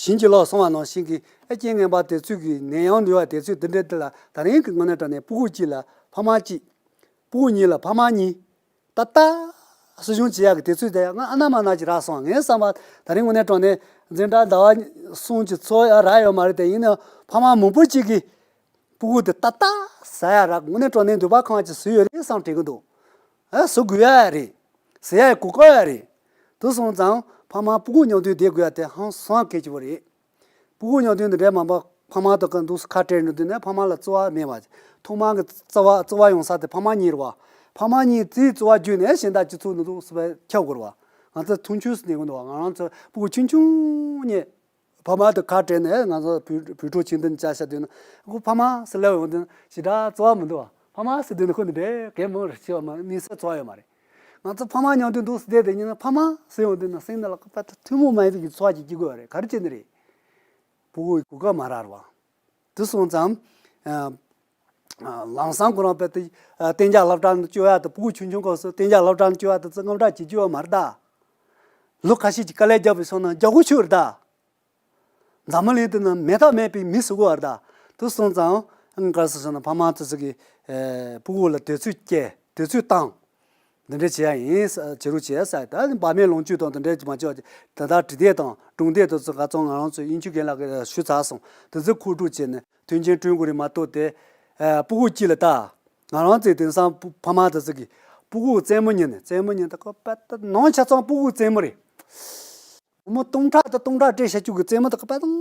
ཞི། ཨ། བྱིན་གྱིས་བརླབས་གསུངས་པ་ནང་བཞིན་གྱི། ཨ། རྐྱེན་ངན་པ་དེ་ཚོ་གི་ནད་ཡམས་འདུལ་བ་དེ་ཚོ་འདི་འདྲའི་དེ་ལ། ད་རིང་གི་དངོས་གནས་དྲང་གནས་སྤུ་གུ་གཅིག་ལ་ཕ་མ་གཅིག་སྤུ་གུ་གཉིས་ལ་ཕ་མ་གཉིས། ཏག་ཏག་སྲིད་གཞུང་བྱེད་ཡག་གི་དུས་ཚོད་དེ་ང་ཨ་ན་མ་ན་ཅིག་རག་སོང་། ངའི་བསམ་པ་ད་རིང་དངོས་གནས་དྲང་གནས་འཛིན་གྲྭ་ཟླ་བ་གསུམ་གྱི་འཚོ་ཡག་རག་ཡོད་མ་རེད་དེ། ཡིན་ནའང་ཕ་མ་མང་པོ་ཅིག་གིས་སྤུ་གུ་དེ་ཏག་ཏག་ཟ་ཡག་རག་དངོས་གནས་དྲང་གནས་འདོད་པ་ཁེངས་ཅིག་བཟོས་ཡོད་རེད་བསམ་དྲན་གྱི་འདུག་ཨ། བཟོ་དགོས་ཡག་རེད། ཟ་ཡག་གོ་སྐབས་ཡག་རེད། དེ་སོང་ཙང་ཕ་མ་སྤུ་གུ་མཉམ་དུ་བསྡད་དགོས་ཡག་དེ་ཧང་སང་གལ་ཆེ་པོ་རེད། སྤུ་གུ་མཉམ་དུ་འདི་འདྲའི་མ་འབའ་ཕ་མ་དང་གང་འདུག་སེ་ཁ་བྲལ་ནས་བསྡད་ན་ཕ་མ་ལ་བརྩེ་བ་མེད་པ། ཐོག་མར་གྱི་བརྩེ་བ་བརྩེ་བ་ཡོང་ས་དེ་ཕ་མ་གཉིས་རེད་བ། ཕ་མ་གཉིས་དེའི་བརྩེ་བ་བརྒྱུད་ནས་གཞན་དག་སྤྱི་ཚོགས་ནང་དུ་སུ་བས་ཁྱབ་དགོས་རེད་བ། ང་ཚོ་མཐོང་ཆུང་ཟེར་ནས་གོ་འདུག་བ། ང་རང་ཚོ་སྤུ་གུ་ཆུང་ཆུང་ནས་ཕ་མ་དང་ཁ་བྲལ་ནས། ང་ཚོ་བོད་བོད་ཕྲུག་ཆུང་དུ་བཅར་བཞག་དུས་ན་ཁོ་ཕ་མ་ཟེར་ལབ་ཡོང་དུས་ཞེ་དྲག་བརྩེ་བ་མི་འདུག་བ། ཕ་མ་ཟེར་དུས་ན་ཁོ་འདི་འདྲའི་གད་མོ་རེ་བྱེད་པ་མ་གནས་ས་བརྩེ་བ་ཡོད་མ་རེད། ང་ཚོ་ཕ་མ་མཉམ་དུ་འདུག་སེ་བསྡད་དེ་ཉིན་ཕ་མ་ཟེར་ཡོང་དུས་ན་སེམས་ནང་ལ་ཁོ་པ་ཐུན་མོང་མ་ཡིན་པའི་ཚོར་བ་ཅིག་སྐྱེ་དགོས་པ་རེད། ག་རེ་བྱས་ནི་རེད། སྤུ་གུ་ཡི་གོ་སྐབས་མ་རག་རེད་བ། དེ་སོང་ཙང་། ཨ། ཨ། ལམ་སང་ཁོ་རང་དཔེ་དེ། ཨ། གཏན་འཇགས་སློབ་གྲྭ་ནང་བསྐྱོད་ཡག་དེ། སྤུ་གུ་ཆུང་ཆུང་སྐབས་སུ་གཏན་འཇགས་སློབ་གྲྭ་ནང་བསྐྱོད་ཡག་དེ་ཚོ་དངངས་སྐྲག་བྱེད་རྒྱུ་ཡོད་མ་རེད་ད། ལོ་ཁ་ཤས་ཀྱི་དཀའ་ལས་བརྒྱབ་པའི་སོང་ན་རྒྱག་དགོས་ཆོག་རེད་ད། འཛམ་བུ་གླིང་འདི་ན་མེད་ཐབས་མེད་པའི་མི་ཟེར་དགོས་པ་རེད་ད། དེ་སོང་ཙང་ག་རེ་ཟེར་ན་ཕ་མ་དེ་ཚོ་གིས། ཨ། སྤུ་གུ་ལ་དུས་ཚོད་བསྐྱལ། དུས་ཚོད་བཏང་། འདི་འདྲ་བྱེད་ཡག་ཡིན་ཟེར། བྱེད་རོགས་བྱེད་ཟེར། ད་བག་མེད་ལོངས་སྤྱོད་དང་དེ་འདྲ་མ་བྱེད་པ། ད་ལྟ་འབྲི་དེབ་དང་སྒྲུང་དེབ་དེ་ཚོ་ག་ཚོད་ང་རང་ཚོ་དབྱིན་ཇི་རྒན་ལགས་ཀྱིས་ཞུས་ཚར་སོང་། དེ་ཚོ་མཁོ་སྒྲུབ་བྱས་ནས་མཐུན་རྐྱེན་བསྐྲུན་དགོས་རེད་མ་གཏོགས། དེ། ཨ། སྤུ་གུ་གཅིག་ལ་ད་ང་རང་ཚོའི་དེང་སང་སྤུ་ཕ་མ་དེ་ཚོ་གིས་སྤུ་གུ་རྩེད་མོ་ཉན་ནས། རྩེད་མོ་ཉན་ད་ཁོ་པ་ད་ནང་ཆ་ཚང་སྤུ་གུ་རྩེད་མོ་རེད། སྒོར་མོ་སྟོང་ཕྲག་དང་སྟོང་ཕྲག་སྤྲད་བྱ་རྒྱུ་གི་རྩེད་མོ་དེ་ཁོ་པ་དང་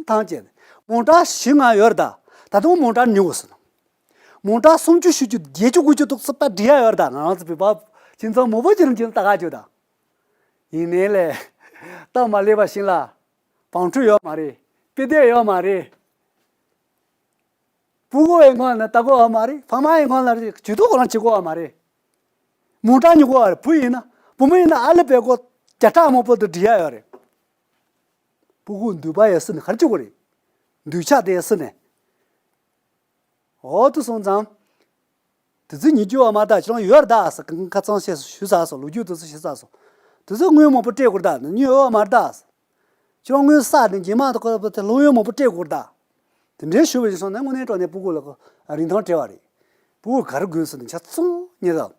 ཐང་བྱས་ནས། མོ་ཊ་བཞི་ལྔ་ཡོད་རེད་ད། ད་དུང་མོ་ཊ་ཉོ་དགོས་ཟེར་ན། མོ་ཊ་སུམ་ཅུ་བཞི་བཅུ་བརྒྱད་ཅུ་དགུ་བཅུ་དུ་སུ་པ་འབྲི་ཡག་ཡོད་རེད་ད། ང་རང་ཚོ་བོད་པ་ཁྱིམ་ཚང་མང་པོ་ཅིག་ལ་ཁྱིམ་ལྟ་ག་བཅུག་ད། ཡིན་ནའི་ལས། སྟབས་མ་ལེགས་པ་ཞིག་ལ་བང་ཁྲུས་ཡོད་མ་རེད། དཔེ་དེབ་ཡོད་མ་རེད། སྤུ་གུ་ཡི་ངོས་ནས་ལྟ་དགོས་ཡོད་མ་རེད། ཕ་མ་ཡི་ངོས་ནས་རེད། ཇུས་གཏོགས་ཁོ་རང་བྱེད་དགོས་ཡོད་མ་རེད། མོ་ཊ་ཉོ་དགོས་ཡོད་རེད། བུ་ཡིན་ན། བུ་མོ་ཡིན་ན་ཨ་ལི་བེ་གོ་བརྒྱ་ཕྲག་མང་པོ་དེ་འབྲི་ཡག་ཡོད་རེད། སྤུ་གུ་འདུས་པ་ཡི་སྲིད་ནས་ག་རེ་བྱེད་དགོས་རེད། འདུས་ཆགས་དེ་ཡི་སྲིད་ནས། འོ་དེ་སོང་ཙང་། དེ་ཚོ་ཉོ་རྒྱུ་ཡོད་མ་རེད་ད། ཁྱེད་རང་ཡོད་རེད་ད་ཟེར་ཁ་ཚང་བཤད་ཞུས་ཚར་སོང་། ལོ་རྒྱུས་དེ་ཚོ་ཞུས་ཚར་སོང་། དེ་ཚོ་དངུལ་མང་པོ་སྤྲད་དགོས་རེད་ད། ཉོ་ཡོད་མ་རེད་ད་ཟེར། ཁྱེད་རང་དངུལ་བསགས་ནས་རྗེས་མ་དེ་ཁོ་དེ་སློབ་ཡོན་མང་པོ་སྤྲད་དགོས་རེད་ད། དེ་འདྲའི་ཞུ་བ་ཞིག་སོང་ན་དངོས་གནས་དྲང་གནས་སྤུ་གུ་ལ་ཁོ་རིན་ཐང་བྲལ་བ་རེད། སྤུ་གུ་ག་རེ་དགོས་ཟེར་ན་ཆ་ཚང་ཉོས་ད།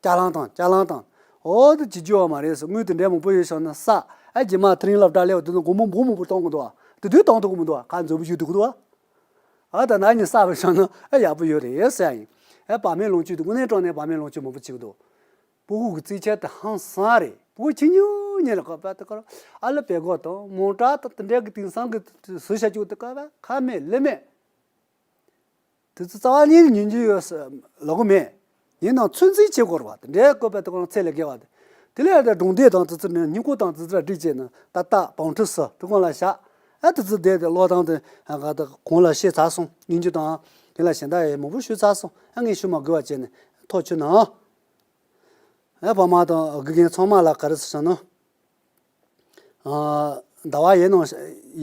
ཅ་ལང་དང་ཅ་ལང་དང་། འོ་དེ་བྱེད་རྒྱུ་ཡོད་མ་རེད་ཟེར། དངུལ་དེ་འདྲའི་མང་པོ་ཡོད་བྱུང་ན་བསགས། ཨ། རྗེས་མ་དེ་རིང་སློབ་གྲྭ་སླེབས་པ་དེ་ནས་སྒོར་མོ་འབུམ་མང་པོ་གཏོང་དགོས་འདུག་བ། དེ་དུས་གཏོང་ཐུབ་ཀྱི་མི་འདུག་བ། ཁ་འཛོམས་པོ་ཞུ་ཐུབ་ཀྱི་འདུག་བ། ཨ། ད་ནང་ནས་བསགས་པ་བྱུང་ན་ཨ་ཡག་པོ་ཡོད་རེད་ཟེར་ཡ་ཡིན། ཨ། བག་མེད་ལོངས་སྤྱོད་དེ་དངོས་གནས་དྲང་གནས་བག་མེད་ལོངས་སྤྱོད་མང་པོ་བྱེད་ཀྱི་འདུག་སྤུ་གུ་གི་རྩིས་ཆད་དེ་ཧང་སང་རེད། སྤུ་གུ་ཆུང་ཆུང་ཉིད་ལ་ཁོ་པ་དེ་ཁོ་ཨ་ལི་བེ་གོ་དང་མོ་ཊ་དང་དེ་འདྲའི་གི་དེང་སང་གི་བཟོ་བྱ་རྒྱུ་དེ་ཁོ་པ་ཁ་མེད་ལག་མེད། དེ་ཚོ་རྩ་བ་ཉིད་ནས་ཉོ་རྒྱུ་ཡོད་ཟེར་ལབ་གི་མེད། ཡིན་ནའང་ཚོད་འཛིན་བྱེད་དགོས་རེད་བ། དེ་འདྲའི་བཀོད་པའི་དེ་ཁོ་རང་ཚད་ལས་བརྒལ་བ་དེ། དེ་ལས་ཡར་སྒྲུང་དེབ་དང་དེ་ཚོ་ནས་སྨྱུ་གུ་དང་དེ་ཚོ་ལ་སྒྲིག་བྱས་ནས་ཏག་ཏག་བང་ཁྲིད་ཟེར་དེ་ཁོ་ལ་བཞག་ཨ། དེ་ཚོ་བསྡད་དེ་ཀློག་སྟངས་དེ་ག་ད་གོང་ལ་བཤད་ཚར་སོང་། དབྱིན་ཇི་དང་དེ་ལ་གཞན་དག་ཡང་མང་པོ་ཞུས་ཚར་སོང་། ཨ། ངས་ཞུ་མ་དགོས་པ་བྱས་ནས་ཐག་ཆོད་གནང་། ཨ། ཕ་མ་དང་དགེ་རྒན་ཚང་མ་ལ་ག་རེ་ཟེར་ན། ཨ། ཟླ་བ་ཡས་ནང་ཡས་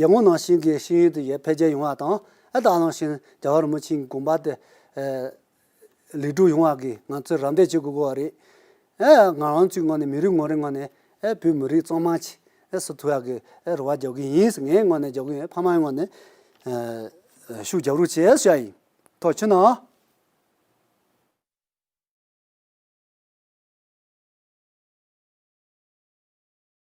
སྔོན་ནང་བཞིན་གྱི་ཤེས་ཡོན་དེ་ཡར་འཕེལ་རྒྱས་ཡོང་བ་དང་། ཨ། ད་ནང་བཞིན་རྒྱལ་བ་རིན་པོ་ཆེའི་དགོངས་པ་དེ། ཨ། ལེགས་གྲུབ་ཡོང་བ་གི་ང་ཚོས་རམ་འདེགས་བྱེད་དགོས་དགོས་པ་རེད། ཨ། ང་རང་ཚོའི་ངོས་ནས་མི་རེ་ངོ་རེའི་ངོས་ནས། ཨ། བོད་མི་རིགས་གཙང་མ་ཅིག་ཨ། བཟོ་ཐུབ་ཡག་གི། ཨ། རེ་བ་རྒྱག་གི་ཡིན་ཟེར། ངའི་ངོས་ནས་རྒྱག་གི་ཡིན། ཕ་མའི་ངོས་ནས། ཨ། ཤུགས་རྒྱབ་རོགས་བྱེད་ཟེར་ཡ་ཡིན། ཐག་ཆོད་གནང་།